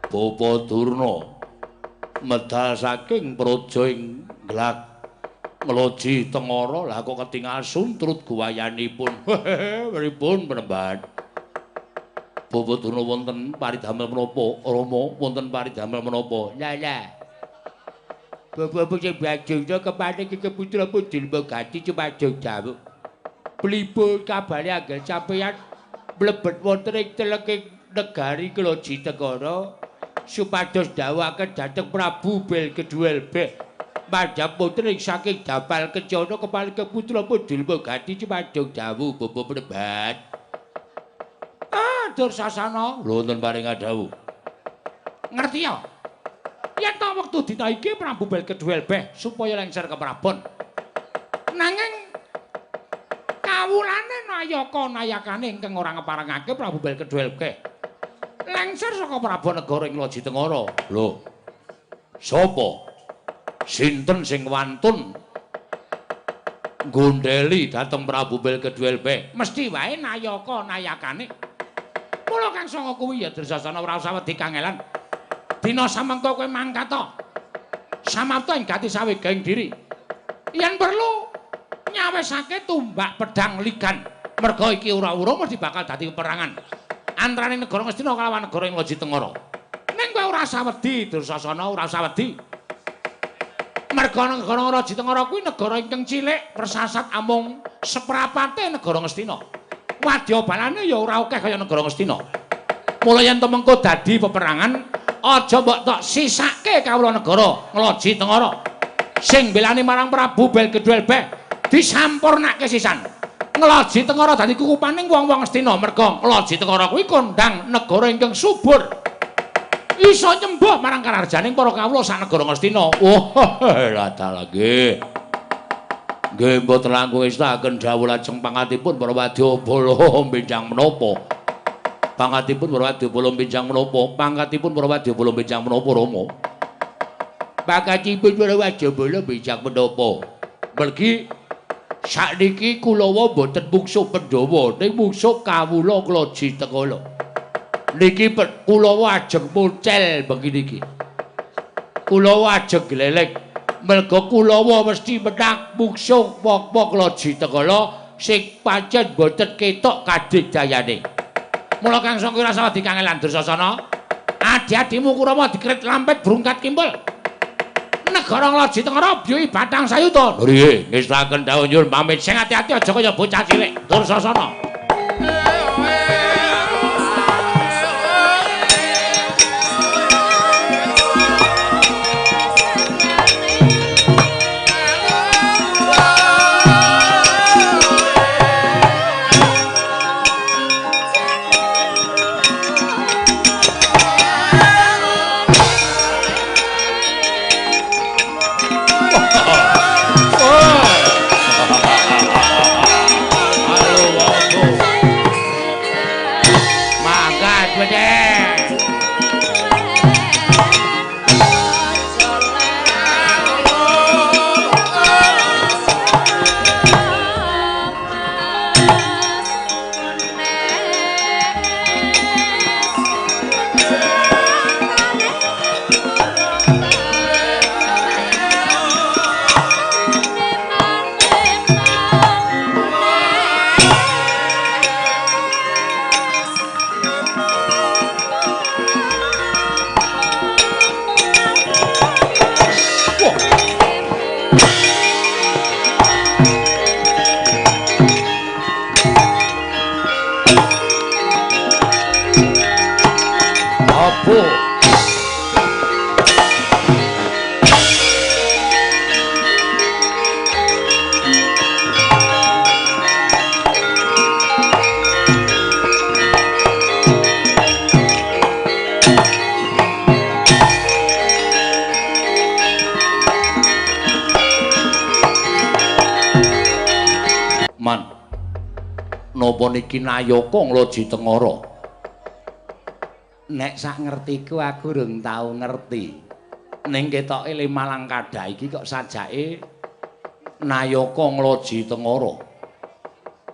Bapa Durna medal saking praja ing Glak Ngloji Tengara lah kok ketingal suntrut guwayanipun. Pripun penemban? Bapa Durna wonten paridamel menapa? Rama wonten paridamel menapa? Lah lah. Bapa sing bajungna kepane iki putra Pudilma Gati Cumadung Dawuk. Pripun kabare anggel sampeyan mlebet wonten ing teleking negari Kloji Tengara supados dawuhaken dhateng Prabu Bel Keduwelbeh mandhap wonten ing saking dampal kencana kepala putra Pudilma Gati Cumadung Dawuh Bapa Penemban. Ah, Dursasana, wonten paring dawuh. Ngerti ya? Yen ta wektu dina iki Prabu Bel Keduwelbeh supaya lengser ke Prabon. Nanging kawulane nayaka nayakane ingkang ora ngeparengake Prabu Bel Keduwelbeh lengser saka Prabon negara ing Loji Tengara. Lho. Sapa? Sinten sing wantun nggondheli dhateng Prabu Bel Keduwelbeh? Mesti wae nayaka nayakane. Mula kang sanga kuwi ya Dursasana ora usah wedi kangelan. Dina samengko kowe mangkata. Samapta ing gati sawegaing diri. Yen perlu nyawisake tumbak pedang ligan. Merga iki ora-ora mesti bakal dadi peperangan antarane negara Ngastina kalawan negara ing Loji Tengara. Ning kowe ora usah wedi Dursasana, ora usah wedi. Merga negara Loji Tengara kuwi negara ingkang cilik, persasat amung seprapate negara Ngastina. Wadya balane ya ora akeh kaya negara Ngastina. Mula yen tumengko dadi peperangan, aja mbok tok sisake kawula negara Ngloji Tengara. Sing belani marang Prabu Bel Keduwelbeh disampurnake sisan. Ngloji Tengara dadi kukupaning wong-wong Ngastina merga Ngloji Tengara kuwi kondang negara ingkang subur. Iso nyembuh marang kararjaning para kawula sak negara Ngastina. Wah, lha dalah nggih. Nggih mboten langkung estaken dawuh lajeng pangkatipun para wadyabala benjang menapa? Pangkatipun para wadyabala benjang menapa? Pangkatipun para wadyabala benjang menapa, Rama? Pangkatipun para wadyabala benjang menapa? Mergi sakniki kulawa mboten mungsuh Pandhawa, ning mungsuh kawula Kloji Tengala. Niki kulawa ajeng muncel bengi niki. Kulawa ajeng gleleng. Merga kulawa mesti menang mungsuh wong-wong Kloji Tengala sing pancen mboten ketok kadigdayane. Mula Kang Sangka ora usah dikangelan Dursasana. Adi-adimu Kurawa dikrit lampet brungkat kimpul. Negara Ngloji Tengara biyuhi batang sayuta. Nggih, ngestaken dawuh nyuwun pamit. Sing ati-ati aja kaya bocah cilik. Dursasana. Napa niki Nayaka Ngloji Tengara? Nek sak ngertiku aku rung tau ngerti. Ning ketoke le Malang Kadah iki kok sajake Nayaka Ngloji Tengara.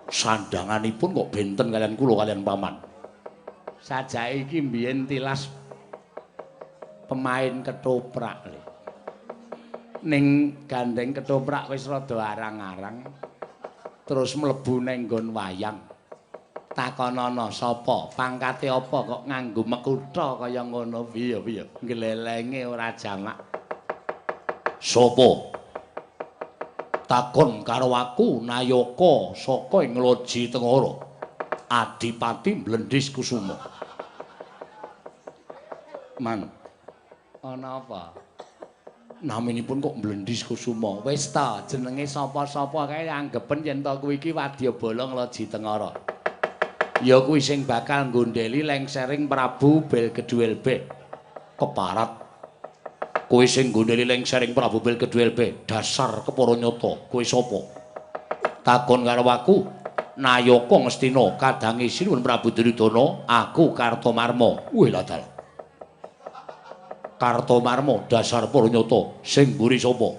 Sandanganipun kok benten kalian kula kalian paman. Sajake iki mbiyen tilas pemain ketoprak le. Ning gandeng ketoprak wis rada arang-arang. Terus mlebu neng nggon wayang. Takonono sapa, pangkate apa kok nganggo mekutha kaya ngono piye piye. Glelenge ora jamak. Sapa? Takon karo aku Nayaka saka ing Ngloji Tengara. Adipati Mlendhis Kusuma. Man. Ana apa? Naminipun kok Mlendhis Kusuma. Wis ta, jenenge sapa-sapa kae anggepen yen ta kuwi iki wadyabala Ngloji Tengara. Ya kuwi sing bakal nggondheli lengsering Prabu Belgeduelbe. Keparat. Kowe sing nggondheli lengsering Prabu Belgeduelbe, dasar kepara nyata. Kowe sapa? Takon karo aku, Nayaka Ngastina kadange Sinuwun Prabu Duryudana, aku Kartomarma. Wih lah dalah. Kartomarma dasar para nyata sing mburi sapa?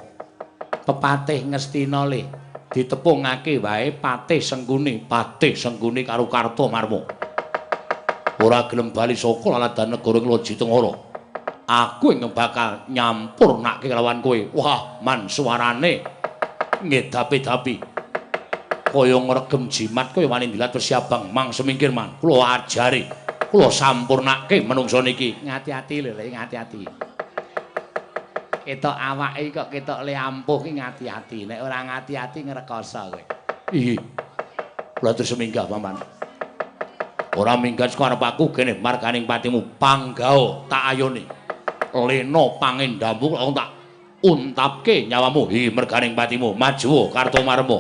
Pepatih Ngastina le ditepungake wae Patih Sengkuni, Patih Sengkuni karo Kartomarma. Ora gelem bali saka laladan negara Ngloji Tengara. Aku ing bakal nyampurnake kelawan kowe. Wah, man suarane ngedapi-dapi. Kaya ngregem jimat kaya wani ndilat wesi abang mang semingkir man. Kula ajari. Kula sampurnake menungsa niki. Ngati-ati lho, Le, ngati-ati. Ketok awake kok ketok le ampuh ki ngati-ati. Nek ora ngati-ati ngrekoso kowe. Iya. Kula terus minggah, Paman. Ora minggat saka arep aku kene marganing patimu panggao tak ayone. Lena pangendamu kok tak untapke nyawamu. Hi merganing patimu maju Kartomarma.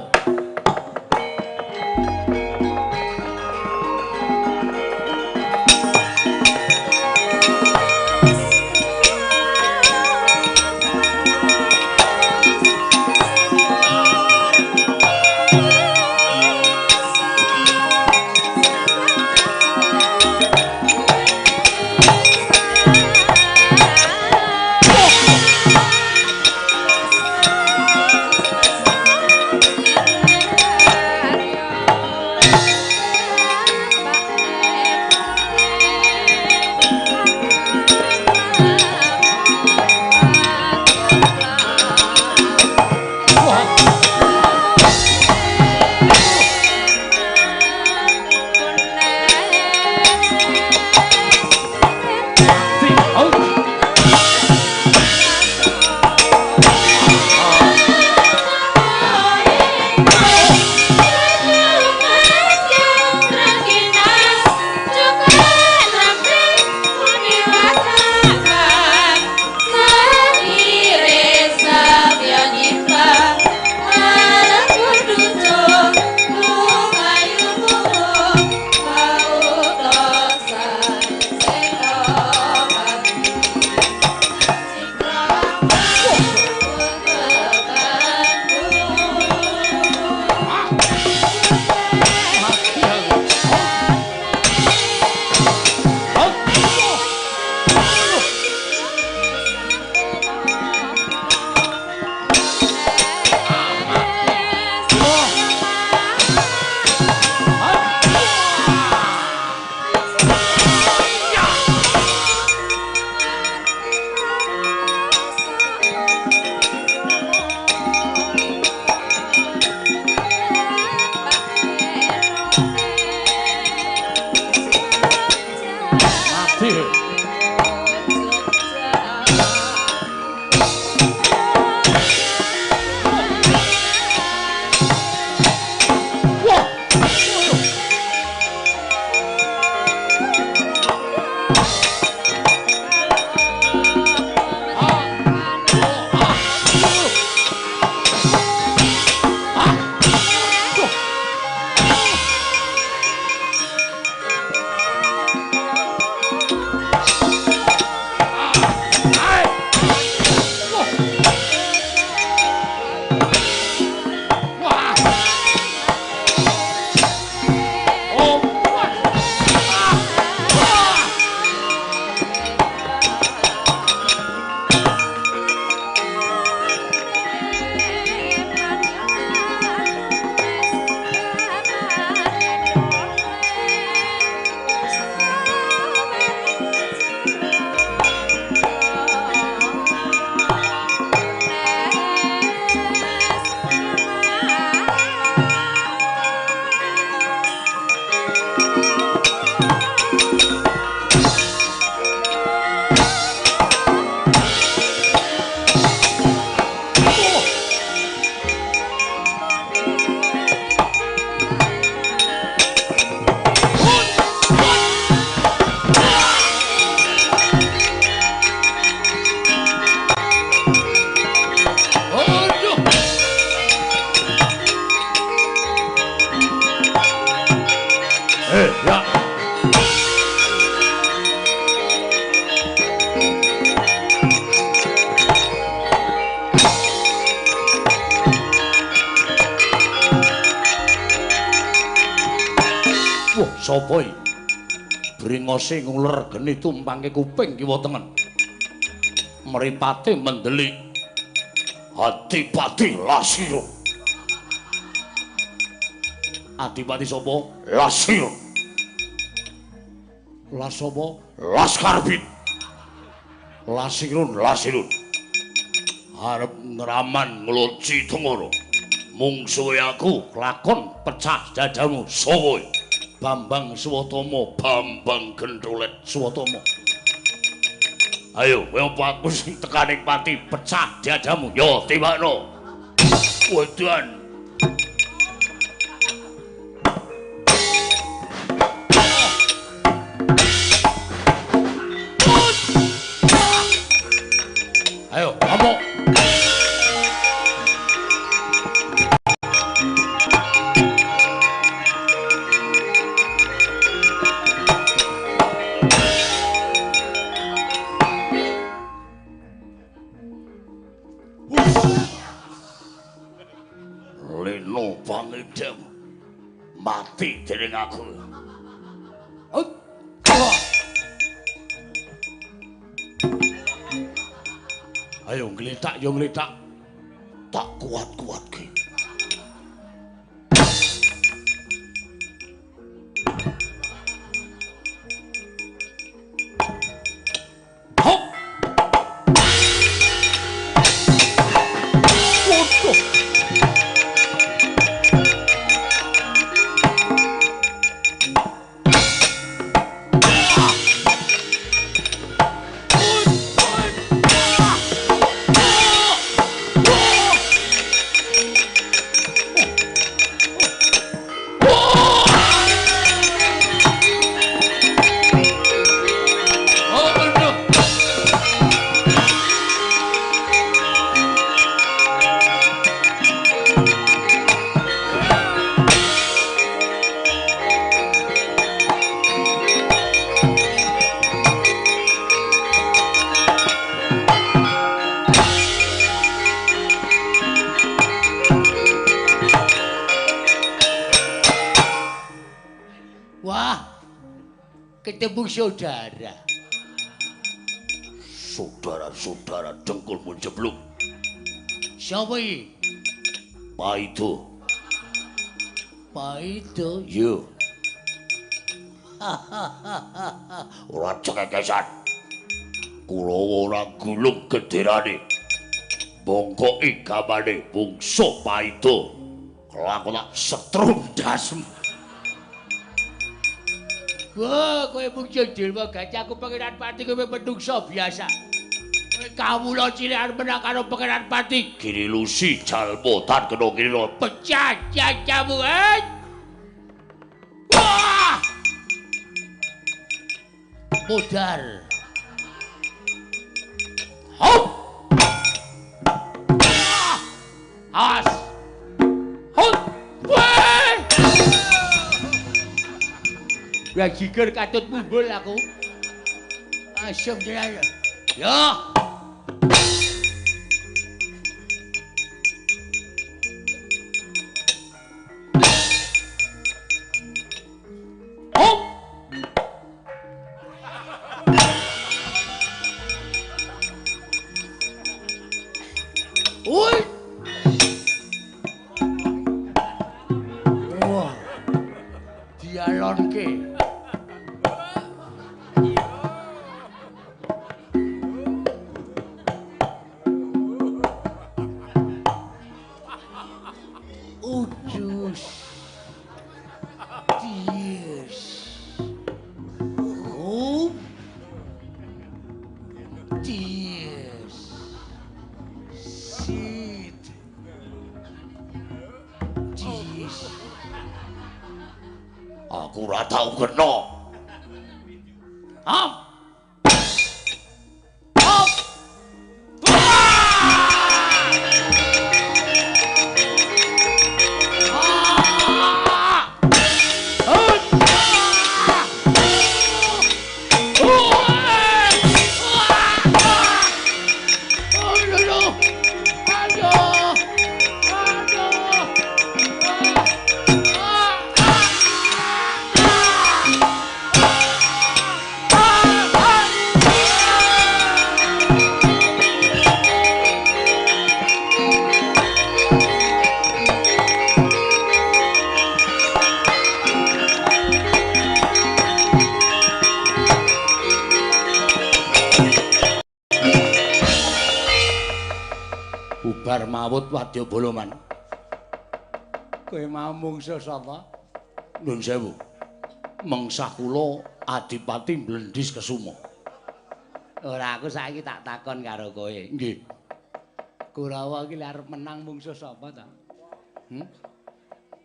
Sapa iki? Bringose nguler geni tumpangke kuping kiwa tengen. Mripate mendelik. Adipati Lasirun. Adipati sapa? Lasirun. Las sapa? Laskarbit. Lasirun, Lasirun. Arep ngraman ngloci Tengara. Mungsuhe aku lakon pecah dadamu. Sapa? Bambang Suwatama, Bambang Gentulet Suwatama. Ayo, kowe apa aku sing tekaning pati pecah dadamu? Yo, timbakno. Wedan. Ayo, ngamuk. Leno pangidem mati dening aku. Ayo ngletak yo ngletak. Tak kuat-kuatke. Hop. Waduh. Wah, ketemu saudara. Saudara-saudara dengkulmu jeblok. Siapa iki? Paido. Paido? Iya. Ora cekekesan. Kurawa ora gulung gederane. Bongkoki gamane bungsu Paido. Kelakon tak setrum dasmu. Wah, kowe mung Dilma Gajah aku Pangeran Pati kowe menungso biasa. Kowe kawula cilik arep menang karo Pangeran Pati. Giri lusi jalma tan kena kira pecah cacamu. Wah! Modar. Hop. Awas. Hop. Wah! Ya jiger katut mumbul aku. Asem tenan. Ya. Hop. Oi. Wah. Dialonke. Udus. Ties. Hop. Ties. Sit. Ties. Aku ora tau kena. Hop. Hop. Semrawut wadyabala man. Kowe mau mungsuh sapa? Nuwun sewu. Mengsah kula Adipati Blendis Kesuma. Ora, aku saiki tak takon karo kowe. Nggih. Kurawa iki arep menang mungsuh sapa ta?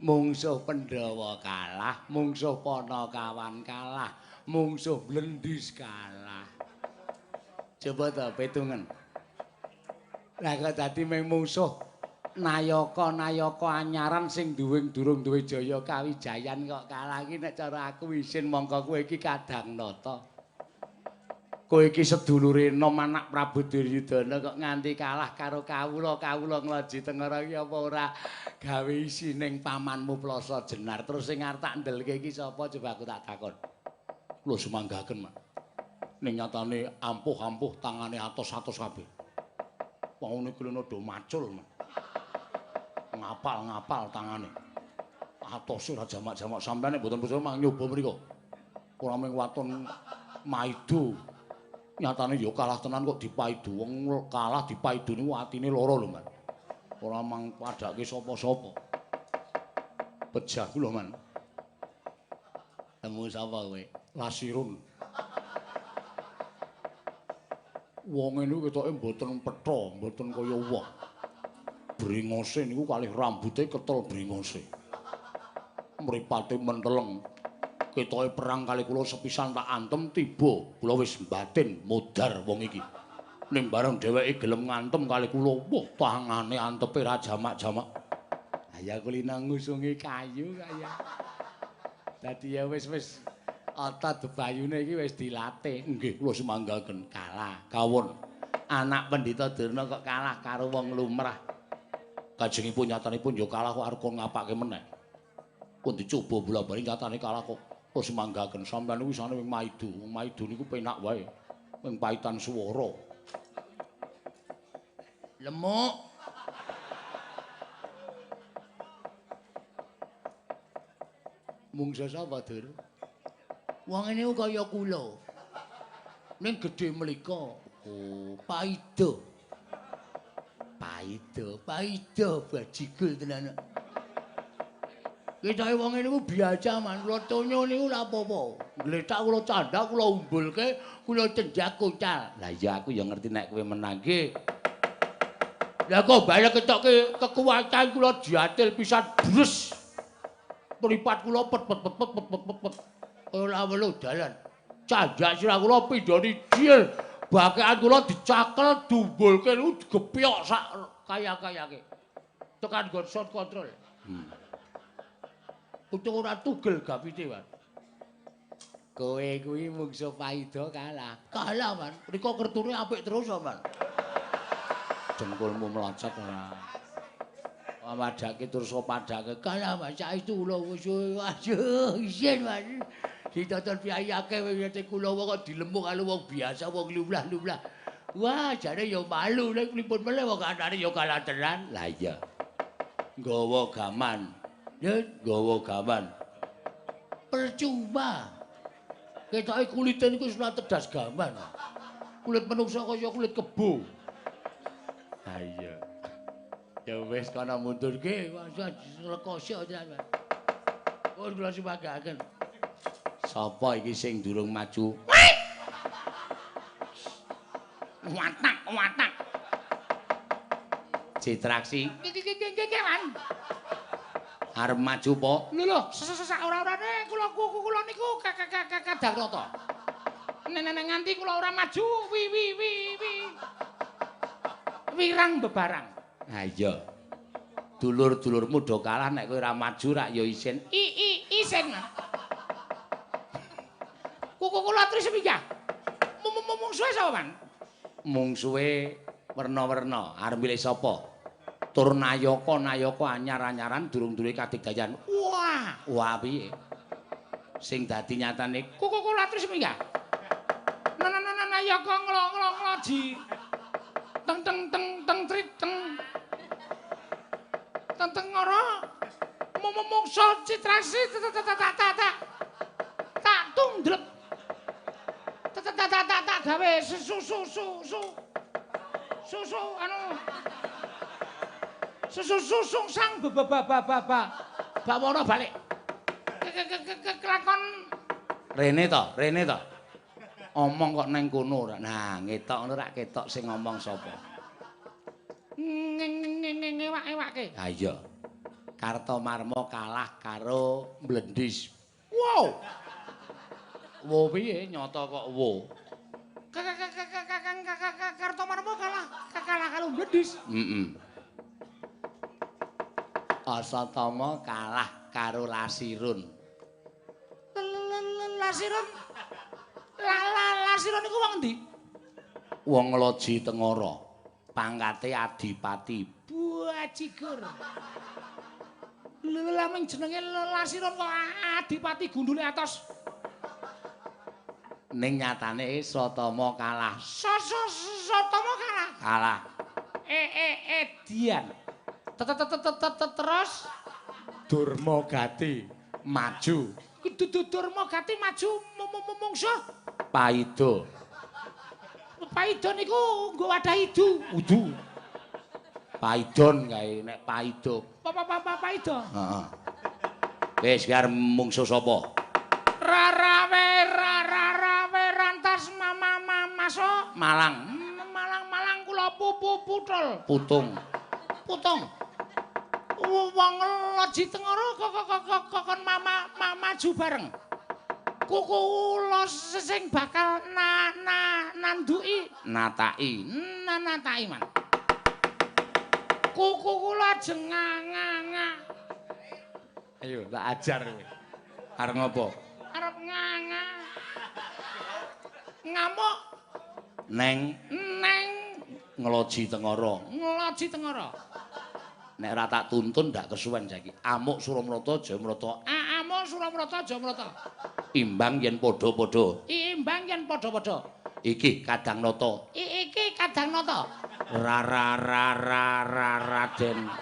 Mungsuh Pandhawa kalah, mungsuh Panakawan kalah, mungsuh Blendis kalah. Coba ta pitungen. Lah kok dadi mung mungsuh nayaka-nayaka anyaran sing duwe durung duwe jaya kawijayan kok kalah iki nek cara aku isin mongko kowe iki kadang nata. Kowe iki sedulure enom anak Prabu Duryudana kok nganti kalah karo kawula-kawula Nglaji Tengara iki apa ora gawe isining pamanmu Plasa Jenar. Terus sing arep tak ndelke iki sapa coba aku tak takon. Kula sumanggaken, Mak. Ning nyatane ampuh-ampuh tangane atos-atos kabeh. Waune kulino do macul, Mak. Ngapal-ngapal tangane. Atose ora jamak-jamak sampeyan nek mboten percaya mang nyoba mriku. Ora mung waton maido. Nyatane ya kalah tenan kok dipaidu. Wong kalah dipaidu niku atine lara lho, Man. Ora mang padhake sapa-sapa. Pejah kula, Man. Temu sapa kowe? Lasirun. Wong niku ketoke mboten petha, mboten kaya wong. Bringose niku kalih rambute ketel bringose. Mripate menteleng. Ketoke perang kali kula sepisan tak antem tiba, kula wis batin modar wong iki. Ning bareng dheweke gelem ngantem kali kula, wah tangane antepe ra jamak-jamak. Ha ya kulina ngusungi kayu kaya. Dadi ya wis otot bebayune iki wis dilatih. Nggih, kula sumanggaken. Kalah. Kawon. Anak Pendhita Durna kok kalah karo wong lumrah. Kajengipun nyatanipun ya kalah kok arep ngapake meneh. Pun dicoba bola-bali nyatane kalah kok. Kula sumanggaken sampeyan niku isane wing maidu. Wong maidu niku penak wae. Wing paitan swara. Lemuk. Mungsuh sapa, Dur? Wong niku kaya kula. Ning gedhe mlika. Oh, paido. Paido, paido bajigul tenan. Ketoke wong niku biasa man, kula tonyo niku lha apa-apa. Gletak kula candhak, kula umbulke, kula cenjak kuncal. Lah iya aku ya ngerti nek kowe menang nggih. Lah kok balik ketoke kekuatan kula diatil pisan bres. Mripat kula pet pet pet pet pet pet pet. Ora welu dalan. Candhak sirah kula pindhone jil. Bakekan kula dicakel dumbulke niku digepyok sak kaya-kayake. Tekan nggon sound control. Untung ora tugel gapite, Wan. Kowe kuwi mungsuh Paida kalah. Kalah, Wan. Rika kertune apik terus, Man. Dengkulmu mlocot ora. Padhake terus padhake. Kalah, Mas. Saestu kula wis aduh isin, Mas. Ditoton piyai akeh wis kula kok dilemuk karo wong biasa, wong lumlah-lumlah. Wah, jane ya malu nek pripun meneh wong anane ya kalah tenan. Lah iya. Nggawa gaman. Ya, nggawa gaman. Percuma. Ketoke kulite niku wis ora tedas gaman. Kulit menungsa kaya kulit kebo. Ha iya. Ya wis kana mundur ki, lekosok tenan. Pun kula sumanggaken. Sapa iki sing durung maju? Watak, watak. Citraksi. Nggih, Man. Arep maju po? Lho lho, sak ora-orane kula kula niku kadang rata. Nek nganti kula ora maju, wi wi wi wi. Wirang bebarang. Ha iya. Dulur-dulurmu do kalah nek kowe ora maju rak ya isin. I i isin. Kuku kula tris sepinggah. Mungsuhe sapa, Man? Mungsuhe werna-werna. Arep milih sapa? Tur nayaka nayaka anyar-anyaran durung duwe kadigdayan. Wah, wah piye? Sing dadi nyatane kuku kula tris sepinggah. Nayaka nglo-nglo-ngloji. Teng teng teng teng trit teng. Teng teng ora. Mungsuh Citraksi tak tak tak tundrep. Tak tak tak tak gawe susu susu susu anu. Susung sang ba bawana balik. Kelakon rene to, rene to. Omong kok neng kono ora. Nah, ngetok ngono rak ketok sing ngomong sapa. Ngewak-ewake. Ha iya. Kartomarma kalah karo Blendis. Wow. Wo piye nyata kok wo. Kartomarma kalah kalah karo Blendis. Heeh. Asatama kalah karo Lasirun. Lasirun. Lasirun iku wong endi? Wong Loji Tengara. Pangkate adipati. Bajigur. Lha mung jenenge Lasirun kok adipati gundule atos. Ning nyatane Satama kalah. Satama kalah. Kalah. Edian. Terus Durmagati maju. Durmagati maju mungsuh Paida. Paida niku nggo wadah idu. Udu. Paidon kae nek Paida. Paida. Heeh. Wis biar mungsuh sapa? Rarawe rarawe rantas mama masuk Malang. Malang Malang kula putul. Putung. Putung. Wong Loji Tengara kokon mama maju bareng. Kula sing bakal nanduki nataki nataki man. Kuku kula ajeng nga. Ayo tak ajar kowe. Arep ngopo? Arep nga. Ngamuk neng neng Ngloji Tengara. Ngloji Tengara. Nek ora tak tuntun ndak kesuwen saiki. Amuk Suramrata Jayamrata. Amuk Suramrata Jayamrata. Imbang yen padha-padha. Imbang yen padha-padha. Iki Kadang Nata. Iki Kadang Nata. Ra ra ra ra ra Raden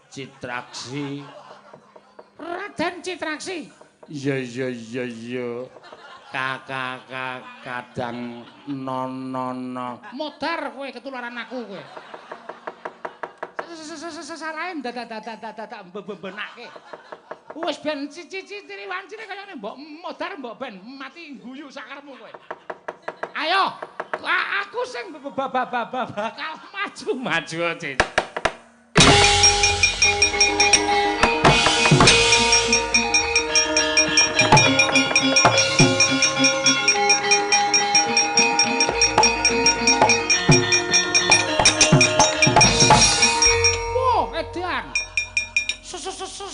Citraksi. Raden Citraksi. Iya iya iya iya. K K K Kadang no no no. Modar kowe ketularan aku kowe. Salahe dadak mbebenake. Wis ben ciciciri wancine kaya ngene mbok modar mbok ben mati guyu sakarepmu kowe. Ayo, aku sing bakal maju maju Cik.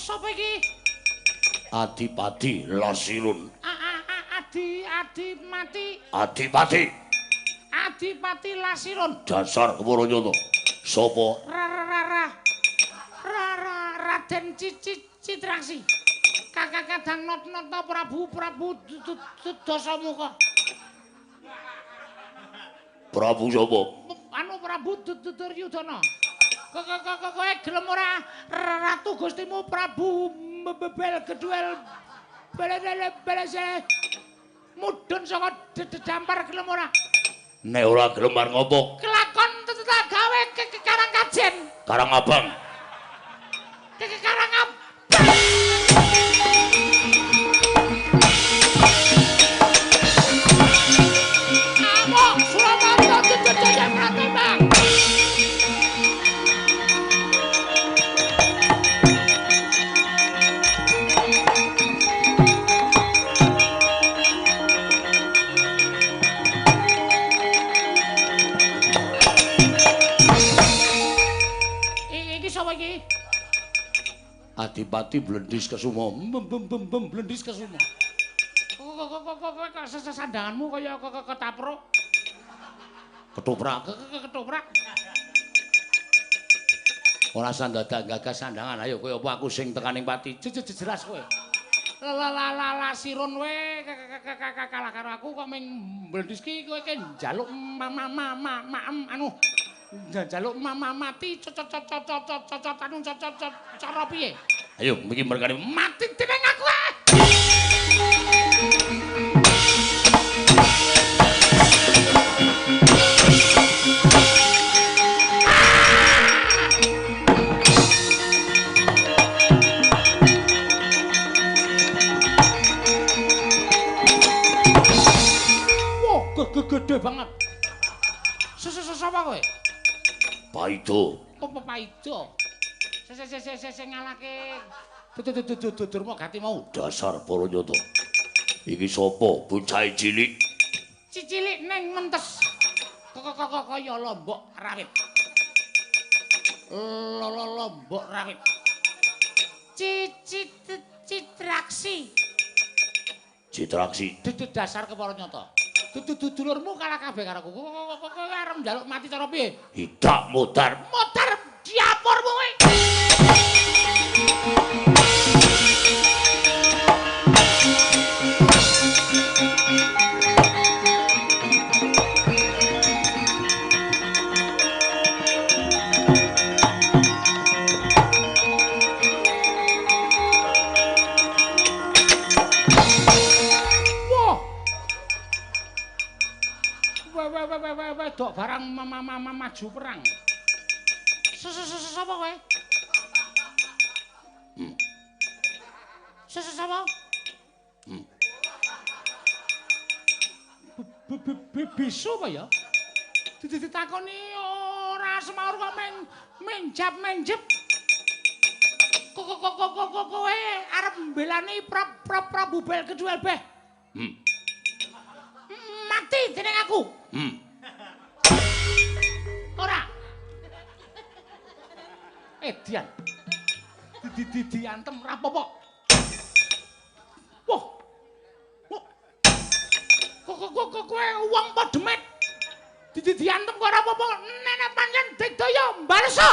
Sapa iki? Adipati Lasirun. Adi mati. Adipati. Adipati Lasirun. Dasar kepara nyata. Sapa? Ra ra ra. Ra ra Raden Citraksi. Kakak Kadang Nata Prabu Prabu Dasamuka. Prabu sapa? Anu Prabu Duryudana. Kowe gelem ora Ratu Gustimu Prabu Bebel Geduel Belele mudhun saka dampar gelem ora? Nek ora gelem arep ngopo? Kelakon tetep gawe Karang Kajen. Karang Abang. Karang Abang. Amok Suramarta Jaya Pratama. Adipati Blendis Kesuma. Blendis Kesuma. Kok sesandanganmu kaya ketapruk. Ketoprak. Ketoprak. Ora sandadak gagas sandangan. Ayo kowe apa aku sing tekaning pati. Jelas kowe. La Sirun we kalah karo aku kok ming Blendis ki kowe ki njaluk maem anu. Njaluk mati cocot anu cocot cara piye? Ayo iki mergane mati dening aku. Ah! Gede banget. Sapa kowe? Paido. Apa Paido? Sing ngalahke Durma Gati mau. Dasar para nyata. Iki sapa bocah cilik? Cicilik ning mentes. Kok kaya lombok rawit. Lombok rawit. Citraksi. Citraksi. Dudu dasar kepara nyata. Dudu dulurmu kalah kabeh karo aku. Kowe arep njaluk mati cara piye? Hidak modar. Modar diapurmu kowe. Wedok barang maju perang. Sapa kowe? Sapa? Bisu apa ya? Ditakoni ora semaur kok menjap-menjep. Kok kowe arep mbelani Prabu Belkedua Beh. Mati dening aku. Ora. Edian. Diantem ra apa-apa. Wah. Kok kowe wong apa demit? Diantem kok ora apa-apa. Nenek pancen digdaya mbalesa.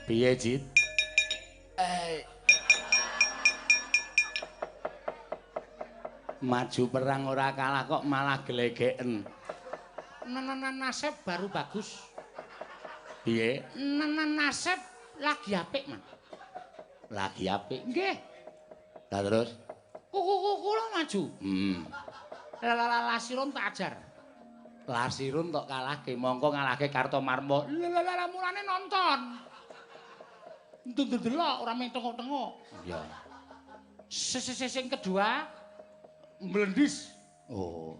Piye, Cit? Maju perang ora kalah kok malah glegeken. Nasib baru bagus. Piye? Nasib lagi apik, Man. Lagi apik? Nggih. Lah terus? Kula maju. Lah Lasirun tak ajar. Lasirun tok kalahke, mongko ngalahke Kartomarmo. Lah mulane nonton. Ndelok ora mung tengok-tengok. Iya. Sing kedua mlendis. Oh.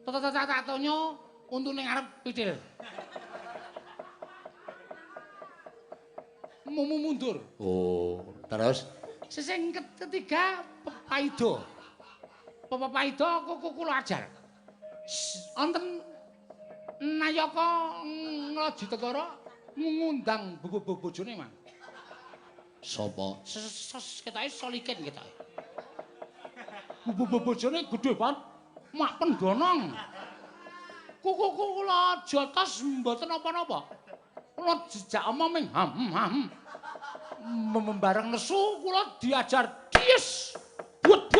Tak tonyo untune ngarep pitil. Mundur. Oh, terus sing ketiga Paido. Paido kula ajar. Wonten nayaka Nglajitegara ngundang bojone, Mang. Sapa? Ketoke Solikin ketoke. Bojone gedhe banget. Mak pendonong. Kula jotos mboten napa-napa. Kula jejak omong ming ham. Bareng nesu kula diajar dies. But.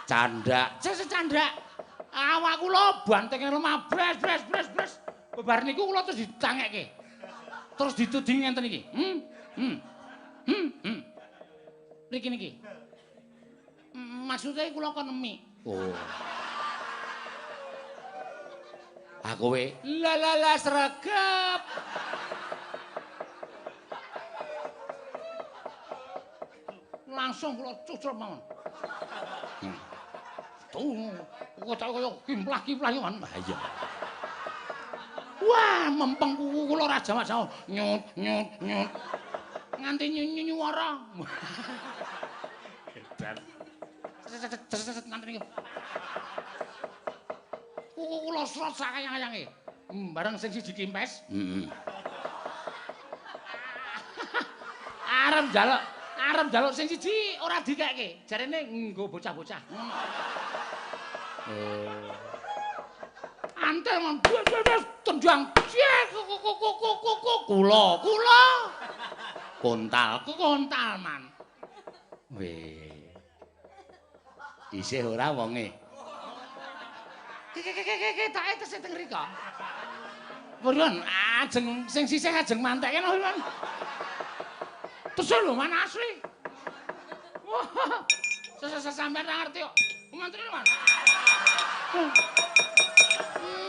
Candak. Candak. Awak kula bantenge lemah bres. Bebar niku kula terus ditangekke. Terus dituding ngenten iki. Niki niki. Maksude kula kon nemi. Oh. Aku kowe. Lah sregep. Langsung kula cucur mawon. Tuh, kok kaya kimplah-kimplah yo, Man. Iya. Wah, mempeng kuku kula ora jamak-jamak. Nyut nyut nyut. Nganti nyuwara. Edan. Nganti niku. Kuku kula srot sak kayang-kayange. Bareng sing siji kimpes. Heeh. Arep njaluk sing siji ora dikekke. Jarene nggo bocah-bocah. Antel mon tendang. Kula, kula. Kontal, ku kontal man. Weh. Isih ora wonge. Ketoke tesih teng mriko. Purun ajeng sing sisih ajeng mantekke lho, Man. Tesih lho man asli. Wah. Sampeyan ra ngerti kok. Mantri lho, Man.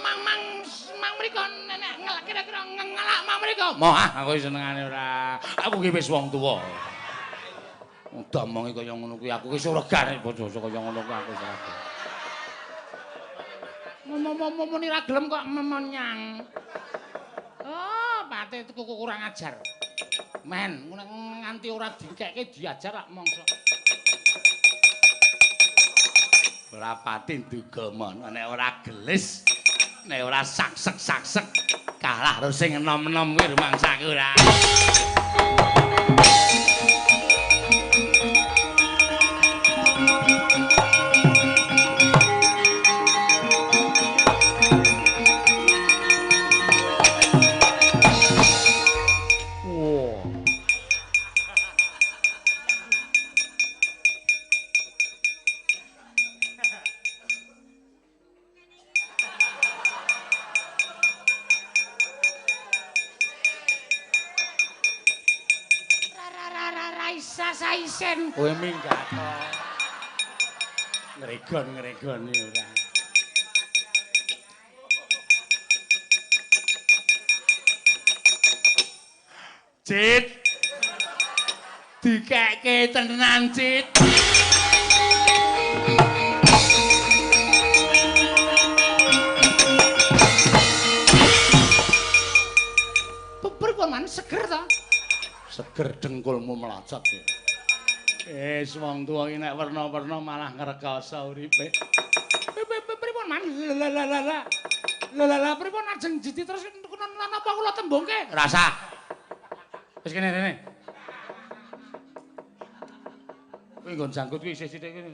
Mang mang mang mriko nenek ngelak kira-kira ngelak mang mriko. Moh ah aku senengane ora. Aku ki wis wong tuwa. Ndomongi kaya ngono kuwi aku ki surgane basa kaya ngono kuwi aku ora. Muni ra gelem kok memonyang. Oh, pate tuku kurang ajar. Men, nganti ora dikekke diajar lak mongso. Ora pati nduga mon, nek ora gelis, nek ora saksek-saksek kalah karo sing enom-enom kuwi rumangsaku ora. Saisen kowe minggat to. Ngregon-ngregoni ora. Cit. Dikekke tenan, Cit. Pripun man seger to? Seger dengkulmu melacot. Wis wong tuwa iki nek werna-werna malah ngrekasa uripe. Pripun man? La la la la. La la la pripun ajeng jiti terus napa kula tembungke? Rasa. Wis kene rene. Kuwi nggon janggut kuwi isih sithik kuwi.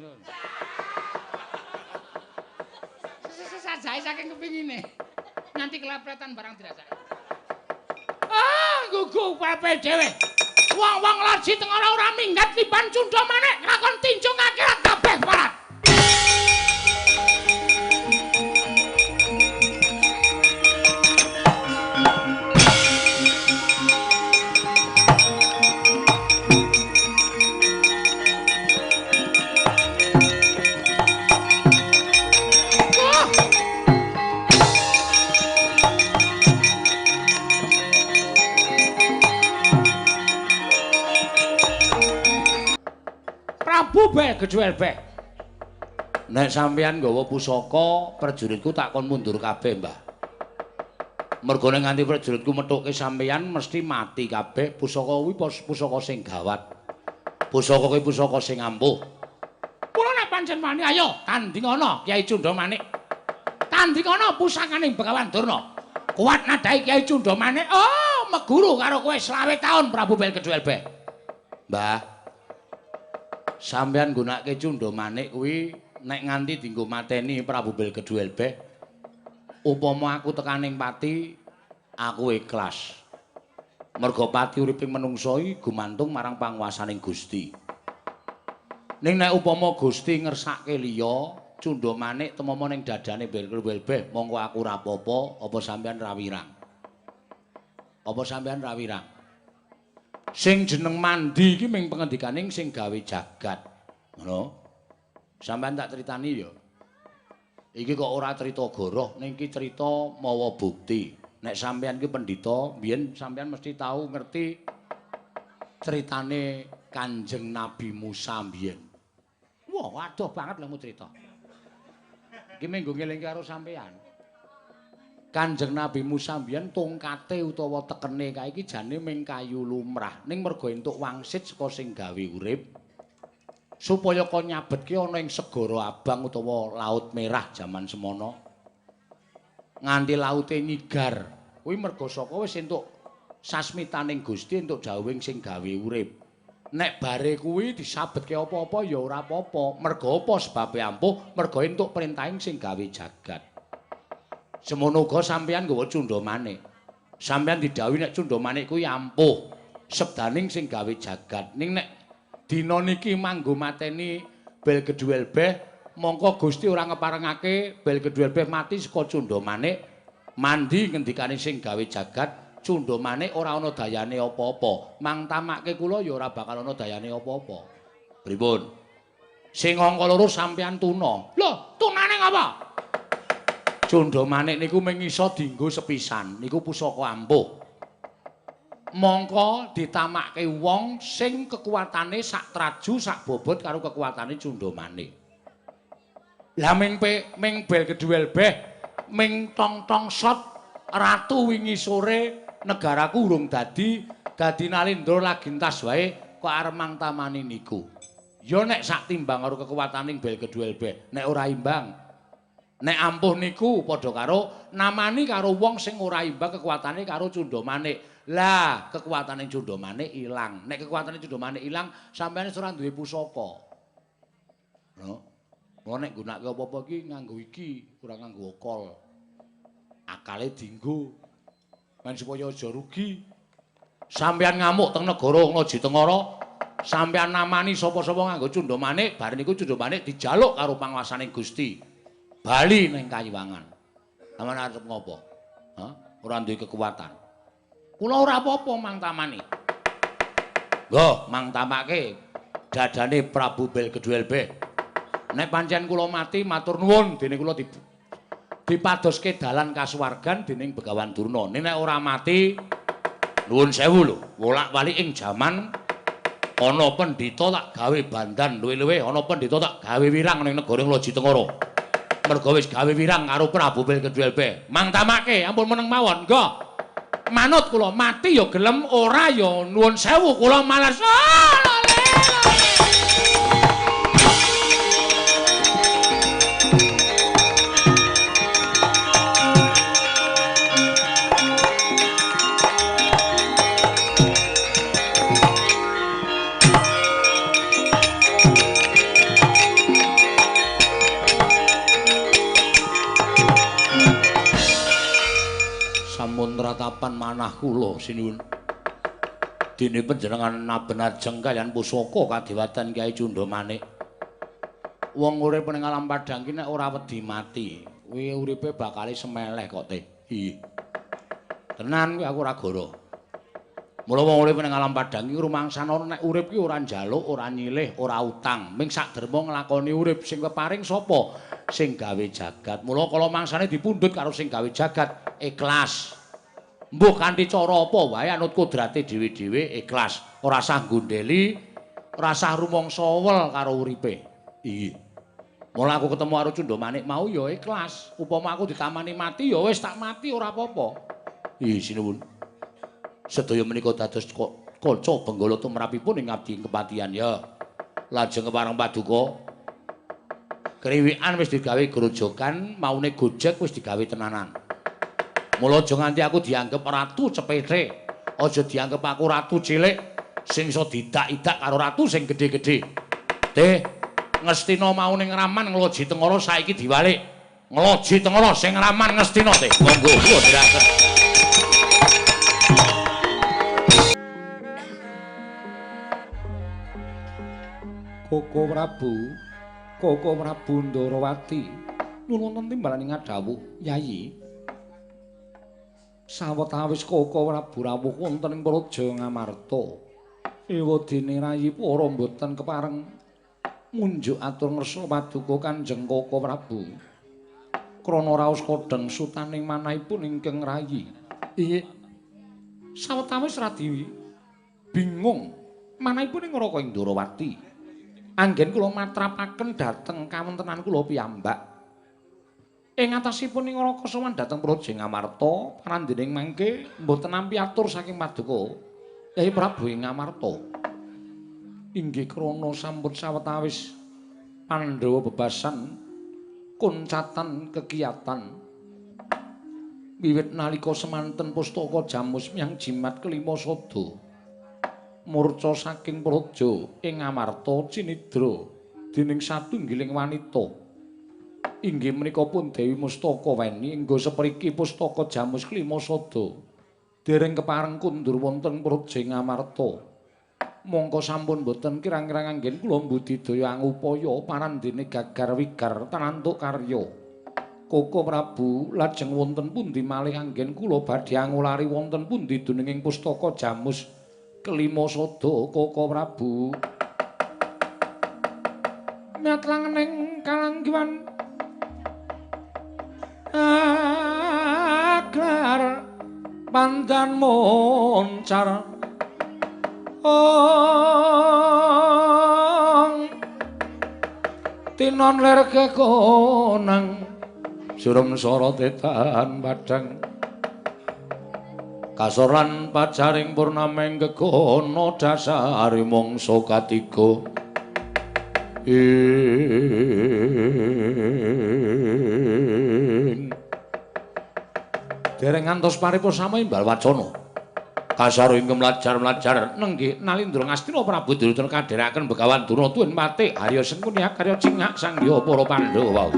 Sajae saking kepingine. Nganti kelepretan barang dirasake. Ah, gugu pepe dhewe. Wong-wong Loji Tengara ora minggat liban cundha manik lakon tinjung akhirat kabeh parat. Prabu Gedhuel Beh. Nek sampeyan nggawa pusaka, prajuritku tak kon mundur kabeh, Mbah. Mergo nek nganti prajuritku methuke sampeyan mesti mati kabeh. Pusaka kuwi pusaka sing gawat. Pusaka kuwi pusaka sing ampuh. Mula nek pancen wani ayo tandingana Kyai Cundha Manik. Tandingana pusakaning Begawan Durna. Kuat nadai Kyai Cundha Manik. Oh, meguru karo kowe 25 taun Prabu Bel Gedhuel Beh. Mbah, sampeyan nggunakake Cundha Manik kuwi nek nganti dienggo mateni Prabu Bel Gedhuel Beh, upama aku tekaning pati, aku ikhlas. Mergo pati uriping menungsa iki gumantung marang panguwasaning Gusti. Ning nek upama Gusti ngersake liya, Cundha Manik temama ning dadane Bel Gedhuel Beh, mongko aku ora apa-apa, apa sampeyan ra wirang? Apa sampeyan ra wirang? Sing jeneng mandi iki ming pengendikaning sing gawe jagat. Ngono. Sampeyan tak critani ya. Iki kok ora crita goroh, ning iki crita mawa bukti. Nek sampeyan ki pendhita, biyen sampeyan mesti tau ngerti critane Kanjeng Nabi Musa biyen. Wah, waduh banget lho crita. Iki mung ngelingke karo sampeyan. Kanjeng Nabi Musa mbiyen tongkate utawa tekene kae iki jane ming kayu lumrah, ning mergo entuk wangsit saka sing gawe urip supaya kon nyabetke ana ing segara abang utawa laut merah jaman semono nganti laute nyigar kuwi mergo saka wis entuk sasmitaning Gusti entuk dawuhing sing gawe urip. Nek bare kuwi disabetke apa-apa ya ora apa-apa, mergo apa sebabe ampuh, mergo entuk perintahing sing gawe jagat. Semono uga sampeyan nggawa Cundha Manik. Sampeyan didhawuhi nek Cundha Manik kuwi ampuh. Sebdaning sing gawe jagat. Ning nek dina niki manggo mateni Belgeduwelbeh, mongko Gusti ora ngeparengake Belgeduwelbeh mati saka Cundha Manik. Mandi ngendikane sing gawe jagat, Cundha Manik ora ana dayane apa-apa. Mang tamake kula ya ora bakal ana dayane apa-apa. Pripun? Sing angka loro sampeyan tuna. Lho, tunane ngapa? Cundha Manik niku mung iso dienggo sepisan, niku pusaka ampuh. Mongko ditamakke wong sing kekuatane sak traju sak bobot karo kekuatane Cundha Manik. Lah ming Belgeduwelbeh, ming tong-tong sot ratu wingi sore negaraku urung dadi, dadi Nalindra lagi entas wae kok arep mang tamani niku. Ya nek sak timbang karo kekuataning Belgeduwelbeh, nek ora imbang. Nek ampuh niku padha karo namani karo wong sing ora imbang kekuatane karo Cundha Manik. Lah, kekuatane Cundha Manik ilang. Nek kekuatane Cundha Manik ilang, sampeyan wis ora duwe pusaka. No. Mula nek nggunakake apa-apa iki nganggo iki, ora nganggo akal. Akale dienggo men supaya aja rugi. Sampeyan ngamuk teng negara Ngaji Tengara, sampeyan namani sapa-sapa nganggo Cundha Manik, bar niku Cundha Manik dijaluk karo panguwasaning Gusti. Bali ning Kayiwangan. Sampeyan arep ngopo? Hah? Ora duwe kekuatan. Kula ora apa-apa mang tamani. Nggo, mang tamake dadane Prabu Belgeduwelbeh. Nek pancen kula mati matur nuwun dene kula dipadoske dalan kasuwargan dening Begawan Durna. Nek ora mati nuwun sewu lho, wolak-walik ing jaman ana pendhita tak gawe bandan luwe-luwe, ana pendhita tak gawe wirang ning negara Nglaji Tengara. Merga wis gawe wirang karo Prabu Belgeduwelbeh. Mang tamake, ampun meneng mawon. Nggo. Manut kula mati ya gelem, ora ya nuwun sewu kula malas. Ah, lale, lale. Ratapan manah kula sinuwun. Dene panjenengan naben ajeng kaliyan pusaka kadewatan Kyai Cundha Manik. Wong urip ning alam padhang ki nek ora wedi mati, kuwi uripe bakale semeleh kok teh. Iya. Tenan kuwi aku ora goro. Mula wong urip ning alam padhang ki rumangsane nek urip ki ora njaluk, ora nyilih, ora utang, ming sak derma nglakoni urip. Sing peparing sapa? Sing gawe jagat. Mula kala mangsane dipundhut karo sing gawe jagat, ikhlas. Mbuh kanthi cara apa wae anut kodrate dhewe-dhewe ikhlas, ora sah nggondheli, ora sah rumangsa wel karo uripe. Iya. Mula aku ketemu karo Cundha Manik mau ya ikhlas. Upama aku ditamani mati ya wis tak mati ora apa-apa. Iya sinuwun. Sedaya menika dados kaca benggala tumrapipun ing abdi kepatihan ya. Lajeng kepareng paduka kriwikan wis digawe grojogan, maune Gojek wis digawe tenanan. Mula aja nganti aku dianggep ratu cepete, aja dianggep aku ratu cilik sing iso didak-idak karo ratu sing gedhe-gedhe. Teh, Ngastina mau ning Raman Nglaji Tengara saiki diwalik. Nglaji Tengara sing Raman Ngastina teh. Monggo kula dherekaken. Koko Prabu, Koko Prabu Ndarawati nyuwun wonten timbalan ing dawuh Yayi. Sawetawis Koko Prabu rawuh wonten ing Praja Ngamarta. Ewadene rayi para mboten kepareng munjuk atur ngersa paduka Kanjeng Koko Prabu. Krana raos kodheng sutaning manahipun ingkang rayi. Iya. Sawetawis radi bingung manahipun ing Raka Indrawati. Anggen kula matrapaken dhateng kawontenan kula piyambak. Ing atasipun ing Raka sowan dhateng Praja Ngamarta, panandhening mangke mboten nampi atur saking paduka Kyai Prabu ing Ngamarta. Inggih krana sampun sawetawis Pandhawa bebasan kuncatan kekiyatan wiwit nalika semanten pustaka jamus miyang jimat kelima sada murca saking praja ing Ngamarta cinidra dening satunggiling wanita. Inggih menika pun Dewi Mustaka Weni enggo sepriki pustaka jamus kelima sada. Dereng kepareng kundur wonten Praja Ngamarta. Mongko sampun boten kirang-kirang anggen kula mbudidaya angupaya parandene gagar wigar tanantuk karya. Koko Prabu lajeng wonten pundi malih anggen kula badhe angulari wonten pundi dununging pustaka jamus kelima sada Koko Prabu. Miat langening kalanggiwan aglar pandan moncar ong tinon ler kekonang surem sorote tan padhang kasor lan pacaring purnameng gegono dasare mangsa katiga ing dereng ngantos paripurna sama imbal wacana kasaro ingkang mlajar-mlajar nenggih Nalindra Ngastina Prabu Duryudana kadherekaken Begawan Durna tuwin mate Arya Sengkuni akarya cingak sangya para Pandhawa.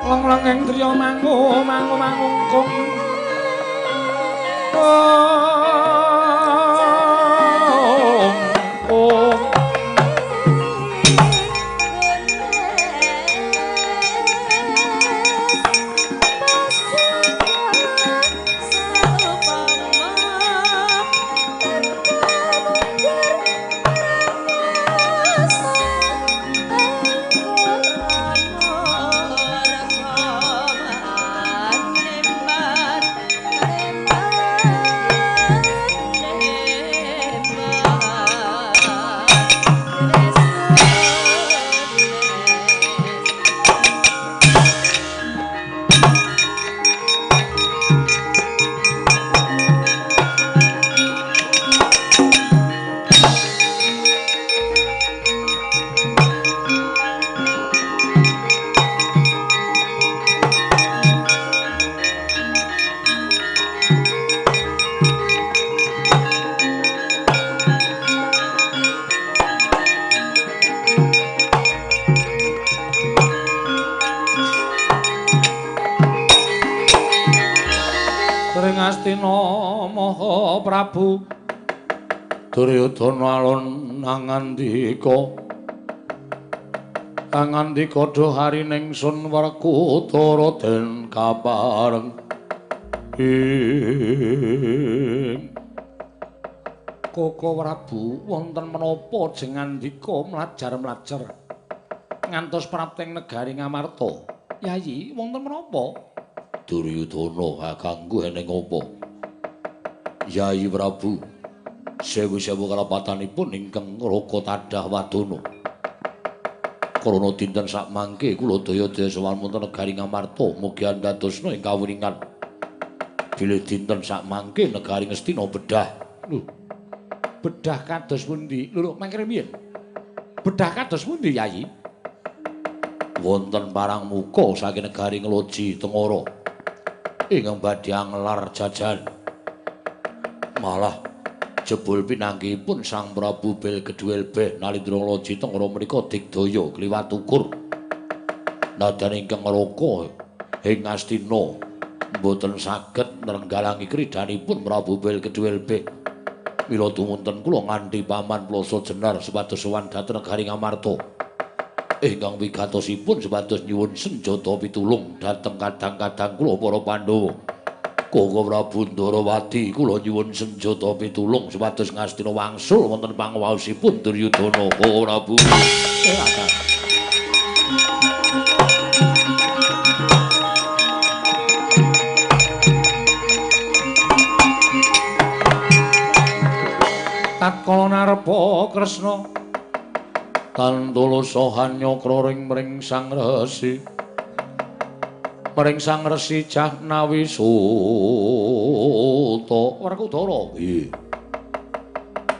Leng-lengeng driya mangu mangu mangungkung ong ong. Astina Maha Prabu Duryudana alun angandika angandika duh harining sun Werkudara den kapareng ing Koko Prabu wonten menapa jengandika mlajar-mlajar ngantos prapting negari Ngamarta. Yayi wonten menapa? Duryudana kakangku eneng apa? Yayi Prabu sewu-sewu kalepatanipun ingkang Raka tadah wadana. Krana dinten sakmangke kula daya-daya sowan wonten negari Ngamarta mugi andadosna ing kawuningan bilih dinten sakmangke negari Ngastina bedah. Lho, bedah kados pundi? Lho, mangke riyin. Bedah kados pundi, Yayi? Wonten parang muka saking negari Ngloji Tengara ingkang badhe anglar jajan. Malah jebul pinanggihipun Sang Prabu Bel Gedhuelbeh Nalindra Ngloji Tengara menika digdaya kliwat ukur. Nadyan ingkang Raka ing Ngastina mboten saged nrenggalangi kridanipun Prabu Bel Gedhuelbeh. Mila tumunten kula nganthi paman Plasa Jenar supados sowan dhateng negari Ngamarta. Ingkang wigatosipun supados nyuwun senjata pitulung dhateng kadang-kadang kula para Pandhawa. Koko Prabu Ndarawati kula nyuwun senjata pitulung supados Ngastina wangsul wonten panguwaosipun Duryudana. Koko Prabu. Tatkala narepa Kresna Tantula saha nyakra ring mring Sang Resi. Mring Sang Resi Jahnawi Suta Werkudara. Nggih.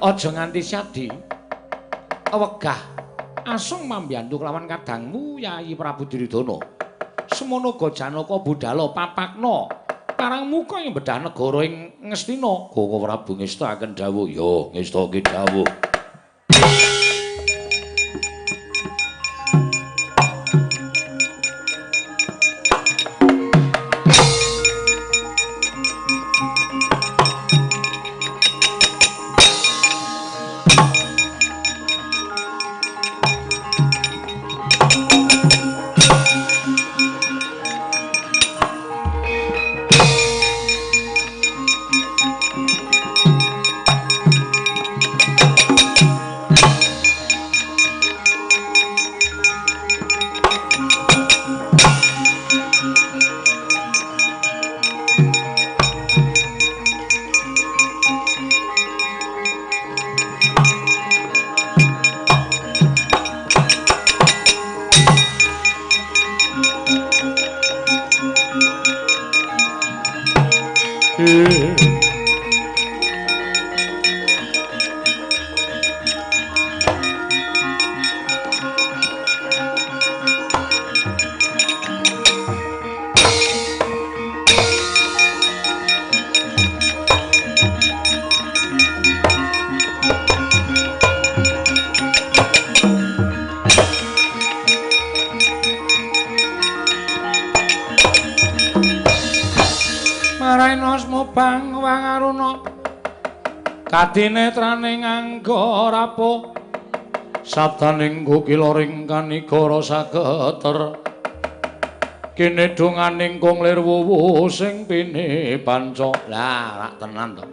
Aja nganti syadi wegah asung mambiyantu kelawan kadangmu Yayi Prabu Duryudana. Semono uga Janaka budhala papakna parang muka ing bedah negara ing Ngastina. Koko Prabu ngestakaken dawuh. Ya, ngestake dawuh. Raina smubang wangaruna kadinetraning angga rapuh sabdaning kukila ring kanigara sageter kene donganing kung lir wuwu sing pine panca. Lah rak tenan to.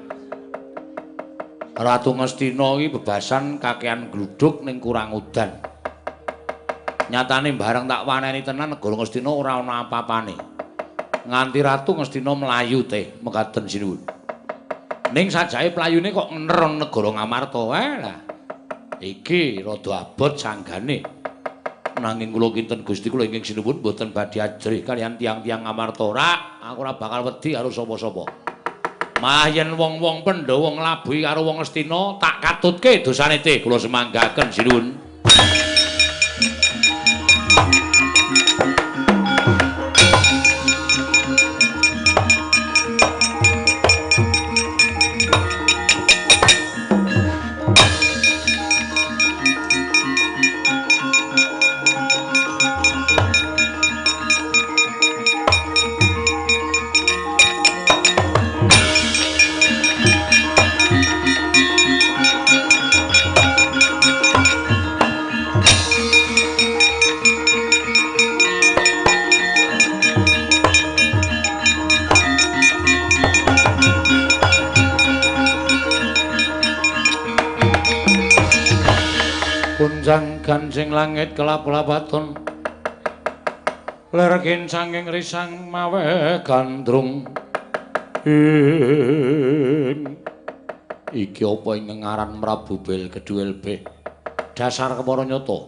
Ratu Ngastina iki bebasan kakean gluduk ning kurang udan. Nyatane bareng tak waneni tenan negara Ngastina ora ana apa-apane. Nganti Ratu Ngastina mlayu teh mekaten sinuwun. Ning sajake playune kok ngener negara Ngamarta. Lah iki rada abot sanggane. Nanging kula kinten Gusti kula ingkang sinuwun mboten badhe ajrih kaliyan tiyang-tiyang Ngamarta. Ora, aku ora bakal wedi karo sapa-sapa. Malah yen wong-wong Pandhawa nglabuhi karo wong Ngastina tak katutke dosane teh kula semanggaken sinuwun. Kunjang gancing langit kelap-lapaton ler kincanging risang mawe gandrung ing iki apa ing ngaran Prabu Bel Gedhuel B dasar kepara nyata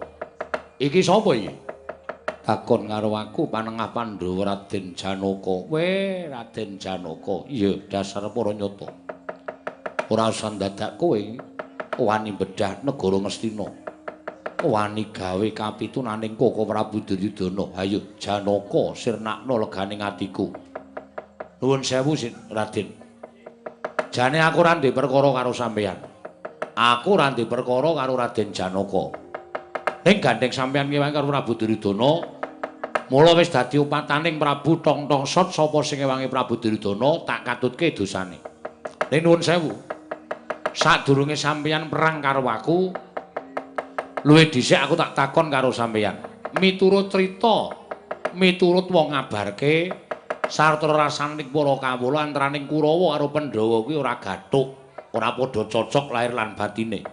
iki sapa iki takon karo aku panengah Pandhawa Raden Janaka. We Raden Janaka iya dasar para nyata ora usah dadak kowe wani bedah negara Ngastina wani gawe kapitunaning Koko Prabu Duryudana. Hayo Janaka sirnakno leganing atiku. Nuwun sewu Raden. Jane aku ora ndek perkara karo sampeyan. Aku ora ndek perkara karo Raden Janaka. Ning gandeng sampeyan ngewangi karo Prabu Duryudana, mula wis dadi upataning Prabu Tong Tong Sot sapa sing ngewangi Prabu Duryudana tak katutke dosane. Ning nuwun sewu. Sadurunge sampeyan perang karo aku, luwih dhisik aku tak takon karo sampeyan. Miturut crita, miturut wong ngabarke sarta rasaning para kawula antaraning Kurawa karo Pandhawa kuwi ora gathuk, ora padha cocok lahir lan batine.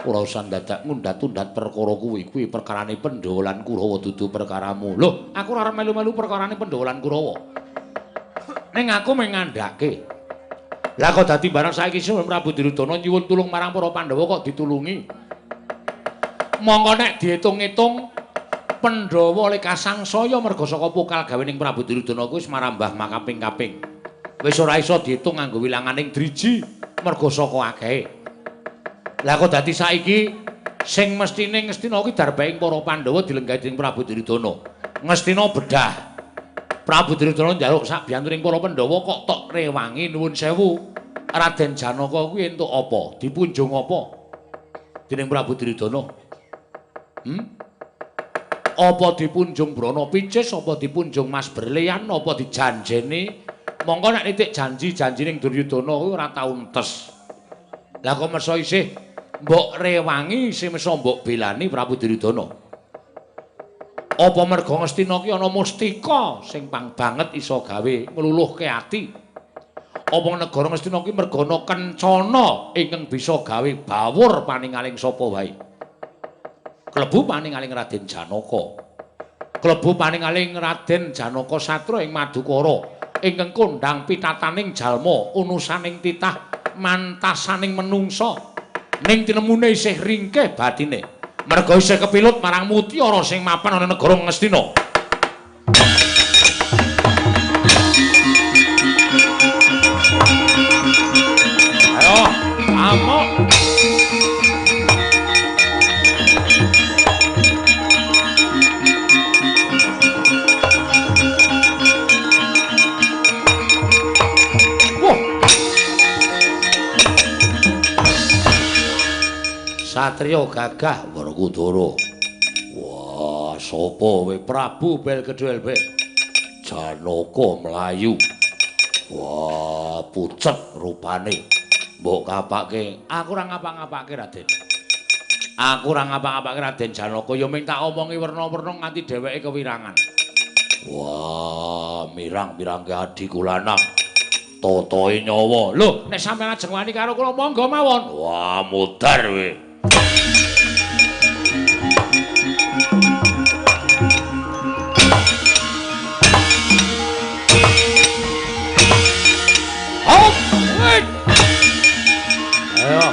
Ora usah dadak ngundat-undat perkara kuwi, kuwi perkarane Pandhawa lan Kurawa dudu perkaramu. Loh, aku ora arep melu-melu perkarane Pandhawa lan Kurawa. Ning aku mung ngandhake. Lah kok dadi barang saiki Sinuwun Prabu Duryudana nyuwun tulung marang para Pandhawa kok ditulungi? Mongko nek diitung-itung Pandhawa oleh kasangsaya merga saka pokal gawening Prabu Duryudana kuwi wis marambah makaping-kaping. Wis ora iso diitung nganggo wilanganing driji merga saka akehe. Lah kok dadi saiki sing mestine Ngastina kuwi darbaing para Pandhawa dilenggahi dening Prabu Duryudana. Ngastina bedah. Prabu Duryudana njaluk sak biyantuning para Pandhawa kok tok rewangi nuwun sewu. Raden Janaka kuwi entuk apa? Dipunjung apa dening Prabu Duryudana? Apa dipunjung brana picis, apa dipunjung mas berlian, apa dijanjeni? Mongko nek nitik janji-janji ning Duryudana kuwi ora tau entes. Lah kok mesa isih mbok rewangi, isih mesa mbok belani Prabu Duryudana. Apa merga Ngastina ki ana mustika sing pang banget iso gawe ngluluhke ati? Apa negara Ngastina ki merga ana kencana ingkang bisa gawe bawur paningaling sapa wae? Klebu paningaling Raden Janaka. Klebu paningaling Raden Janaka Satra ing Madukara ingkang kondhang pitataning jalma unusaning titah mantasaning menungsa ning tinemune isih ringkih batine merga isih kepilut marang mutiara sing mapan ana negara Ngastina. Ayo, amok. Satrio gagah Werkudara. Wah, sapa kowe Prabu Bel Gedhuel Bel? Janaka mlayu. Wah, pucet rupane. Mbok kapake. Aku ora ngapa-ngapake, Raden. Aku ora ngapa-ngapake Raden Janaka, ya mung tak omongi werna-werna nganti dheweke kewirangan. Wah, mirang-mirangke adhiku lanang. Totoe nyawa. Lho, nek sampeyan ajeng wani karo kula monggo mawon. Wah, mudhar kowe. Hop, wait. Ayo.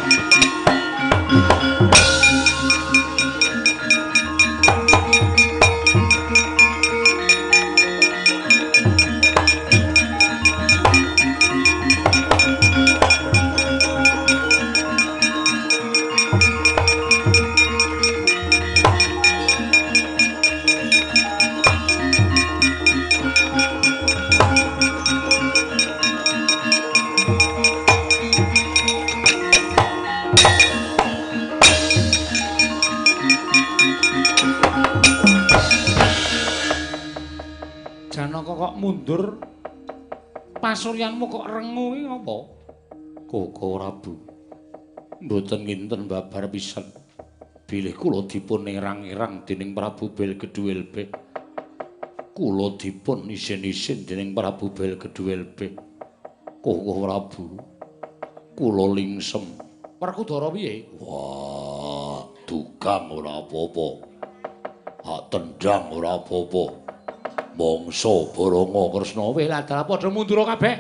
Kok mundur pasuryanmu kok rengu iki apa? Koko Prabu, mboten nginten babar pisan. Bilih kula dipun erang-erang dening Prabu Belgeduwelbe. Kula dipun isin-isin dening Prabu Belgeduwelbe. Koko Prabu, kula lingsem. Werkudara piye? Wah, dugang ora apa-apa. Hak tendang ora apa-apa. Mongso Baronga Kresna weh ladal padha mundur kabeh.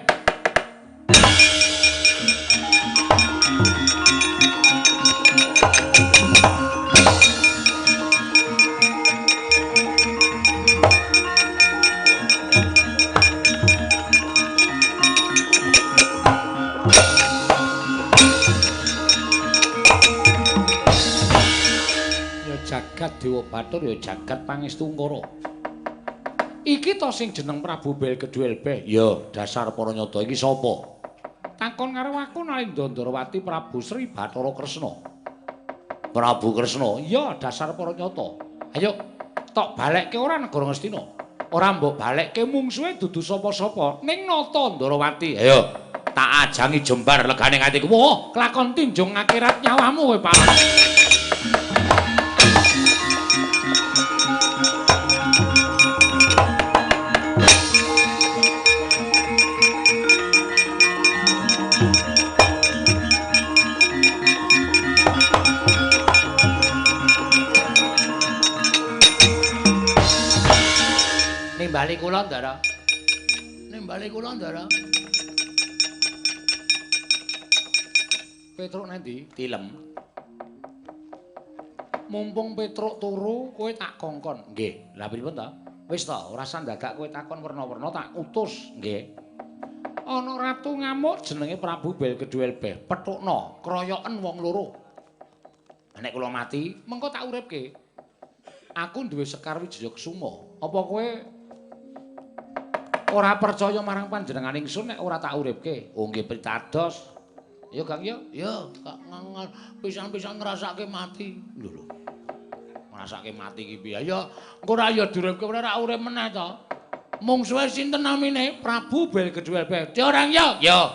Ya jagat Dewa Bathara ya jagat Pangestu Ungkara. Iki to sing jeneng Prabu Belgeduwelbe. Ya, dasar para nyata iki sapa? Takon karo aku Nalindra Ndrawati Prabu Sri Bathara Kresna. Prabu Kresna? Iya, dasar para nyata. Ayo, tok balekke ora negara Ngastina. Ora mbok balekke mungsuhe dudu sapa-sapa ning Nata Ndrawati. Ayo, tak ajangi jembar legane atiku. Wah, kelakon tinjung akhirat nyawamu kowe, Pak. Nimbali kula, Ndara. Nimbali kula, Ndara. Petruk nanti tilem. Mumpung Petruk turu, kowe tak kongkon. Nggih. Lah pripun ta? Wis ta, ora usah dadak kowe takon werna-werna tak utus. Nggih. Ana ratu ngamuk jenenge Prabu Belgeduwelbe. Pethukna, kroyoken wong loro. Nek kula mati, mengko tak uripke. Aku duwe Sekar Wijaya Kesuma. Apa kowe ora percaya marang panjenengan ingsun nek ora tak uripke? Oh nggih pritados. Ya Kang ya? Ya, kak ngangal pisan-pisan ngrasake mati. Lho lho. Ngrasake mati iki piye? Ya engko ora ya diuripke ora urip meneh to. Mungsuhe sinten namine? Prabu Belgeduwelbe. Orang ya? Ya.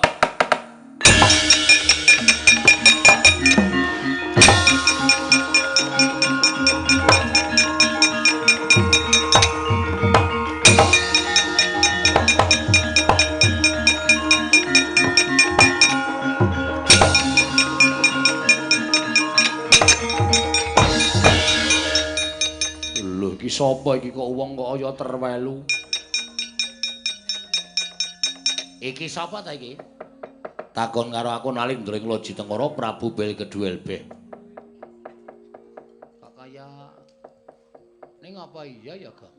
Sapa iki kok wong kok kaya terwelu? Iki sapa ta iki? Takon karo aku Nalindra ing Loji Tengara Prabu Belgeduwelbe. Kok kaya ning apa iya ya, Gong?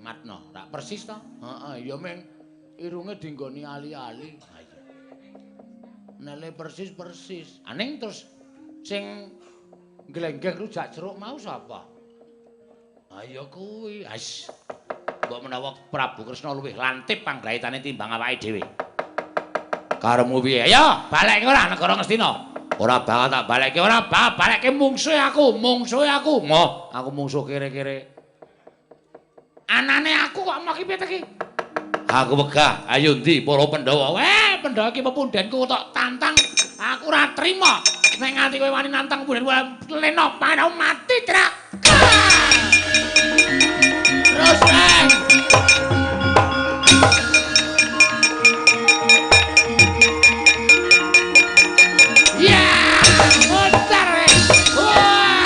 Matno, rak persis to? Heeh, ya meng irunge dinggoni ali-ali. Ha iya. Nele persis-persis. Aning terus sing glenggeng rujak jeruk mau sapa? Ayo kuwi. Ais. Mbok menawa Prabu Kresna luwih lantip panggraitane timbang awake dhewe. Karepmu piye? Ayo, balekke ora negara Ngastina. Ora bakal tak balekke, ora bakal balekke mungsuhe aku, mungsuhe aku. Moh, aku mungsuh kere-kere. Anane aku kok moh ki piye ta ki? Aku wegah. Ayo ndi para Pandhawa? Weh, Pandhawa iki pepundhenku tok tantang. Aku ora trima. Nek nganti kowe wani nantang pepundhenku leno panau mati trak. Terus neng. Ya, muter. Wah.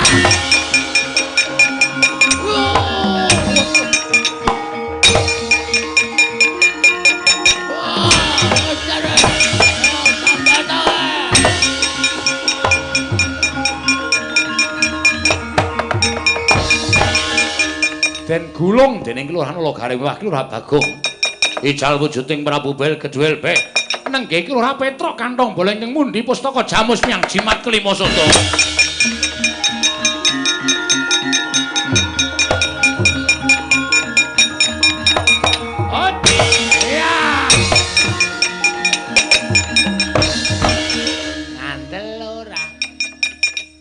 Den gulung dening Kelurahan Logare Wah Kelurahan Bagong. Ijal wujuding Prabu Bel Gedhuel Bek. Nenggih Kelurahan Petruk kantong boleng ing mundi pustaka jamus miang jimat kelima sada. Ngandel ora.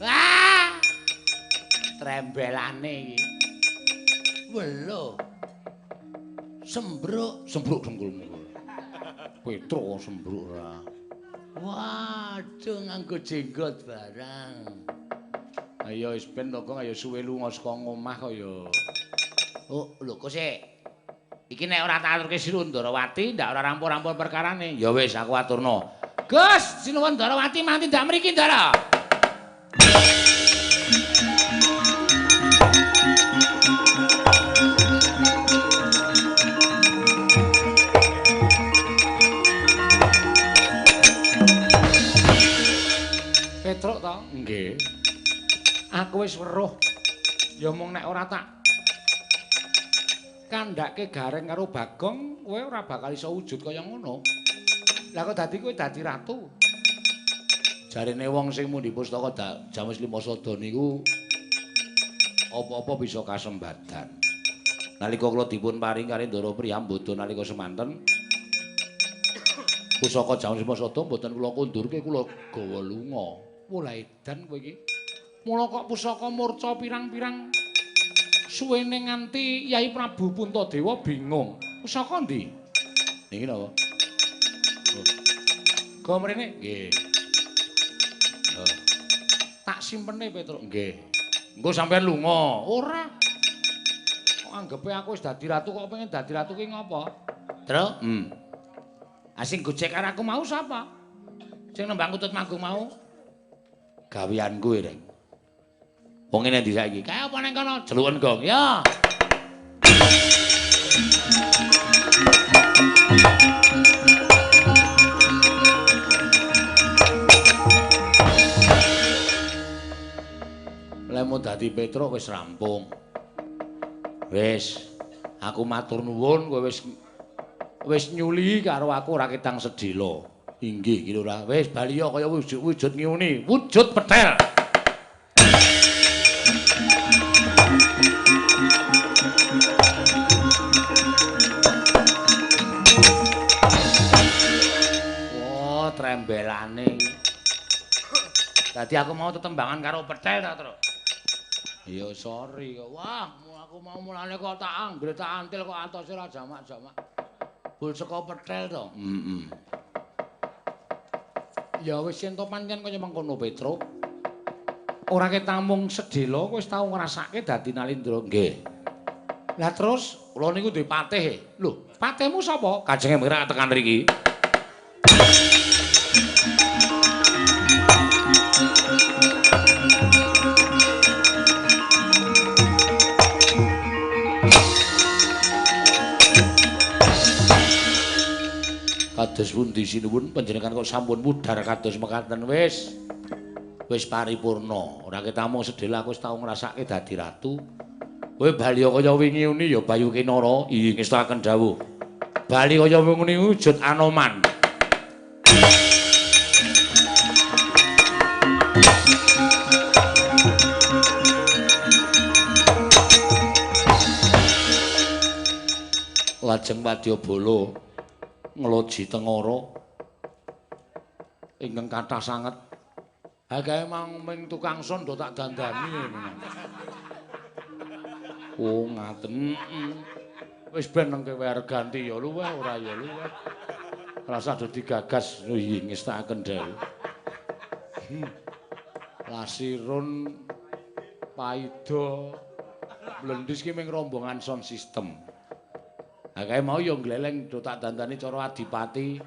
Wah. Trembelane iki. Welo. Sembruk, sembruk dengkulmu. Petruk sembruk ora. Waduh nganggo jenggot barang. Ayo wis ben to Gong, ayo suwe lunga saka ngomah kaya. Oh, lho kok sik. Iki nek ora tak aturke Sinuwun Ndarawati ndak ora rampung-rampung perkarane. Ya wis aku aturno. Gus, Sinuwun Ndarawati manti ndak mriki, Ndara. Petruk to? Nggih. Aku wis weruh. Ya mung nek ora tak kandhake Gareng karo Bagong, kowe ora bakal iso wujud kaya ngono. Lah kok dadi kowe dadi ratu? Jarene wong sing mundhi pustaka Jamus Lima Sada niku apa-apa bisa kasembadan. Nalika kula dipun paring kali Ndara Priyambada nalika semanten, pusaka Jamus Lima Sada mboten kula kundurke, kula gawa lunga. Wah, edan kowe iki. Mula kok pusaka murca pirang-pirang suwene nganti Yai Prabu Puntadewa bingung. Pusaka ndi? Niki napa? Go mrene? Nggih. Tak simpene Petruk. Nggih. Engko sampean lunga. Ora. Kok anggepe aku wis dadi ratu kok pengen dadi ratu ki ngopo? Truk. Asing gojek karo aku mau sapa? Sing nembang kutut manggung mau? Gaweanku e, Reng. Wong ngene ndi saiki? Kae apa nang kono? Jeluken gong. Ya. Lemu dadi Petruk wis rampung. Wis, aku matur nuwun kowe wis nyuli karo aku ora ketang sedhela. Inggih ki ora. Wis bali ya kaya wujud ngiuni, wujud petel. Wah, trembelane. Dadi aku mau tetembangan karo petel ta, Truk? Ya sorry kok. Wah, aku mau mulane kok tak anggere tak antil kok atose ora jamak-jamak. Bul saka petel to. Heeh. Ya wis yen to pancen kaya mengkono Petruk. Ora ketamung sedhela kowe wis tau ngrasake dadi Nalindra. Nggih. Lah terus kula niku duwe patih. Lho, patihmu sapa? Kajenge mirak tekan mriki. Kados pundi sinuwun panjenengan kok sampun mudhar kados mekaten wis. Wis paripurna. Ora ketamung sedhela aku wis tau ngrasake dadi ratu. Kowe bali kaya wingi uni ya Bayu Kinara, iya ngestakaken dawuh. Bali kaya wingi wujud Anoman. Lajeng wadyabala ngloji tengara ingkang kathah sanget. Ha kae mang ming tukang son do tak dandani. Oh ngaten. Wis ben nang kowe arep ganti ya luweh ora ya luweh. Rasa do digagas iya ngestakaken dhewe. Lasirun Paido Blendis ki ming rombongan sound system. Ha kae mau ya gleleng do tak dandani cara adipati,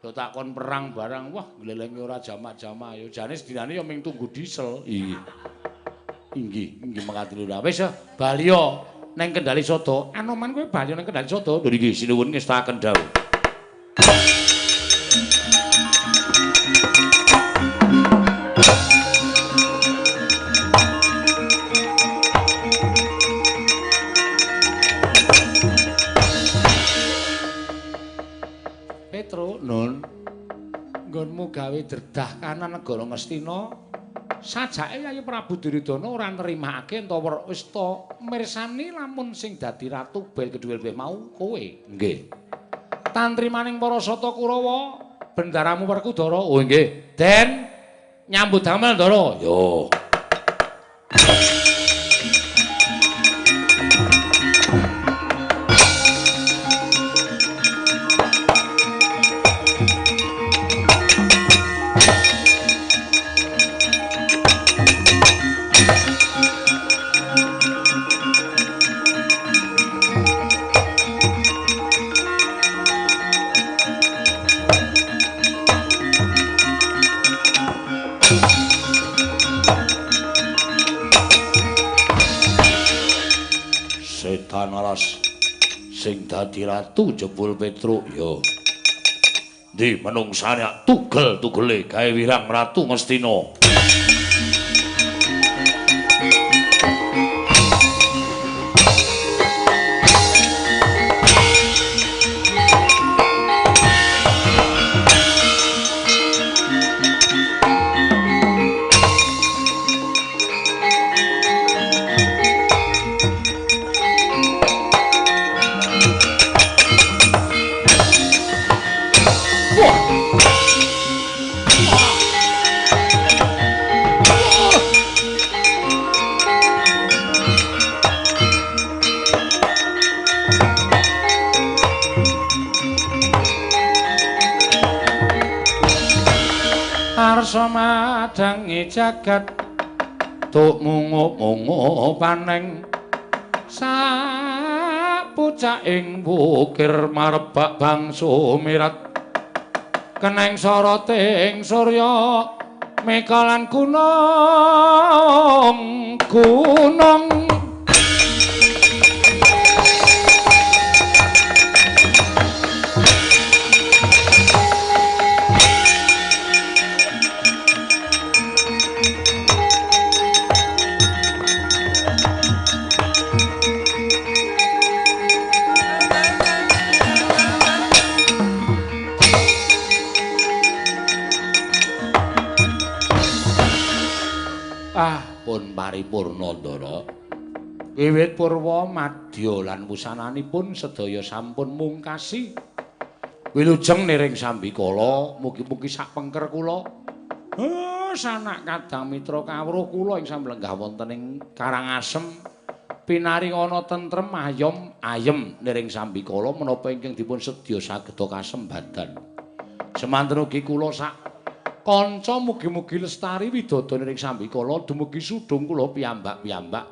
do tak kon perang barang. Wah, glelenge ora jamak-jamak ya jane sedinane ya ming tunggu diesel. Iya. Inggih, inggih mekaten lho. Wis baliya neng Kendali Sada. Anoman kowe baliya neng Kendali Sada. Lho nggih sinuwun ngestakaken dawuh. Petro, Nun, nggonmu gawe dredah kanan negara Ngastina. Sajake Yayi Prabu Duryudana ora nrimakake entawa wis ta mirsani lamun sing dadi ratu bel kedhuwil mau kowe. Nggih. Tantrimaning para Sata Kurawa, bendaramu Werkudara. Oh nggih. Den nyambut damel, Ndara. Yo. Setan alas sing dadi ratu jebul Petruk ya. Ndi menungsane tugel-tugele gawe wirang Ratu Ngastina. Arsa madangi jagat tuk mungup-mungup paneng sapucaking wukir marebak bangsa mirat keneng soroting surya meka lan gunung gunung. Ah, pun paripurna Ndara. Wiwit purwa madya lan wusananipun sedaya sampun mungkasi. Wilujeng niring sambikala, mugi-mugi sak pengker kula. Sanak kadang mitra kawruh kula ing samlenggah wonten ing Karangasem pinaring ana tentrem ayom ayem niring sambikala menapa ingkang dipun sedya sageda kasembadan. Semanten ugi kula sak kanca mugi-mugi lestari widodo niring sambikala dumugi sudung kula piyambak-piyambak.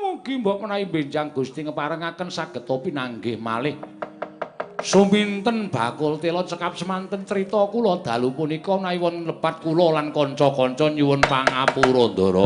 Mugi mbok menawi benjang Gusti ngeparengaken saged pinanggih malih. Suminten bakul tela cekap semanten crita kula dalu punika menawi wonten lepat kula lan kanca-kanca nyuwun pangapura Ndara.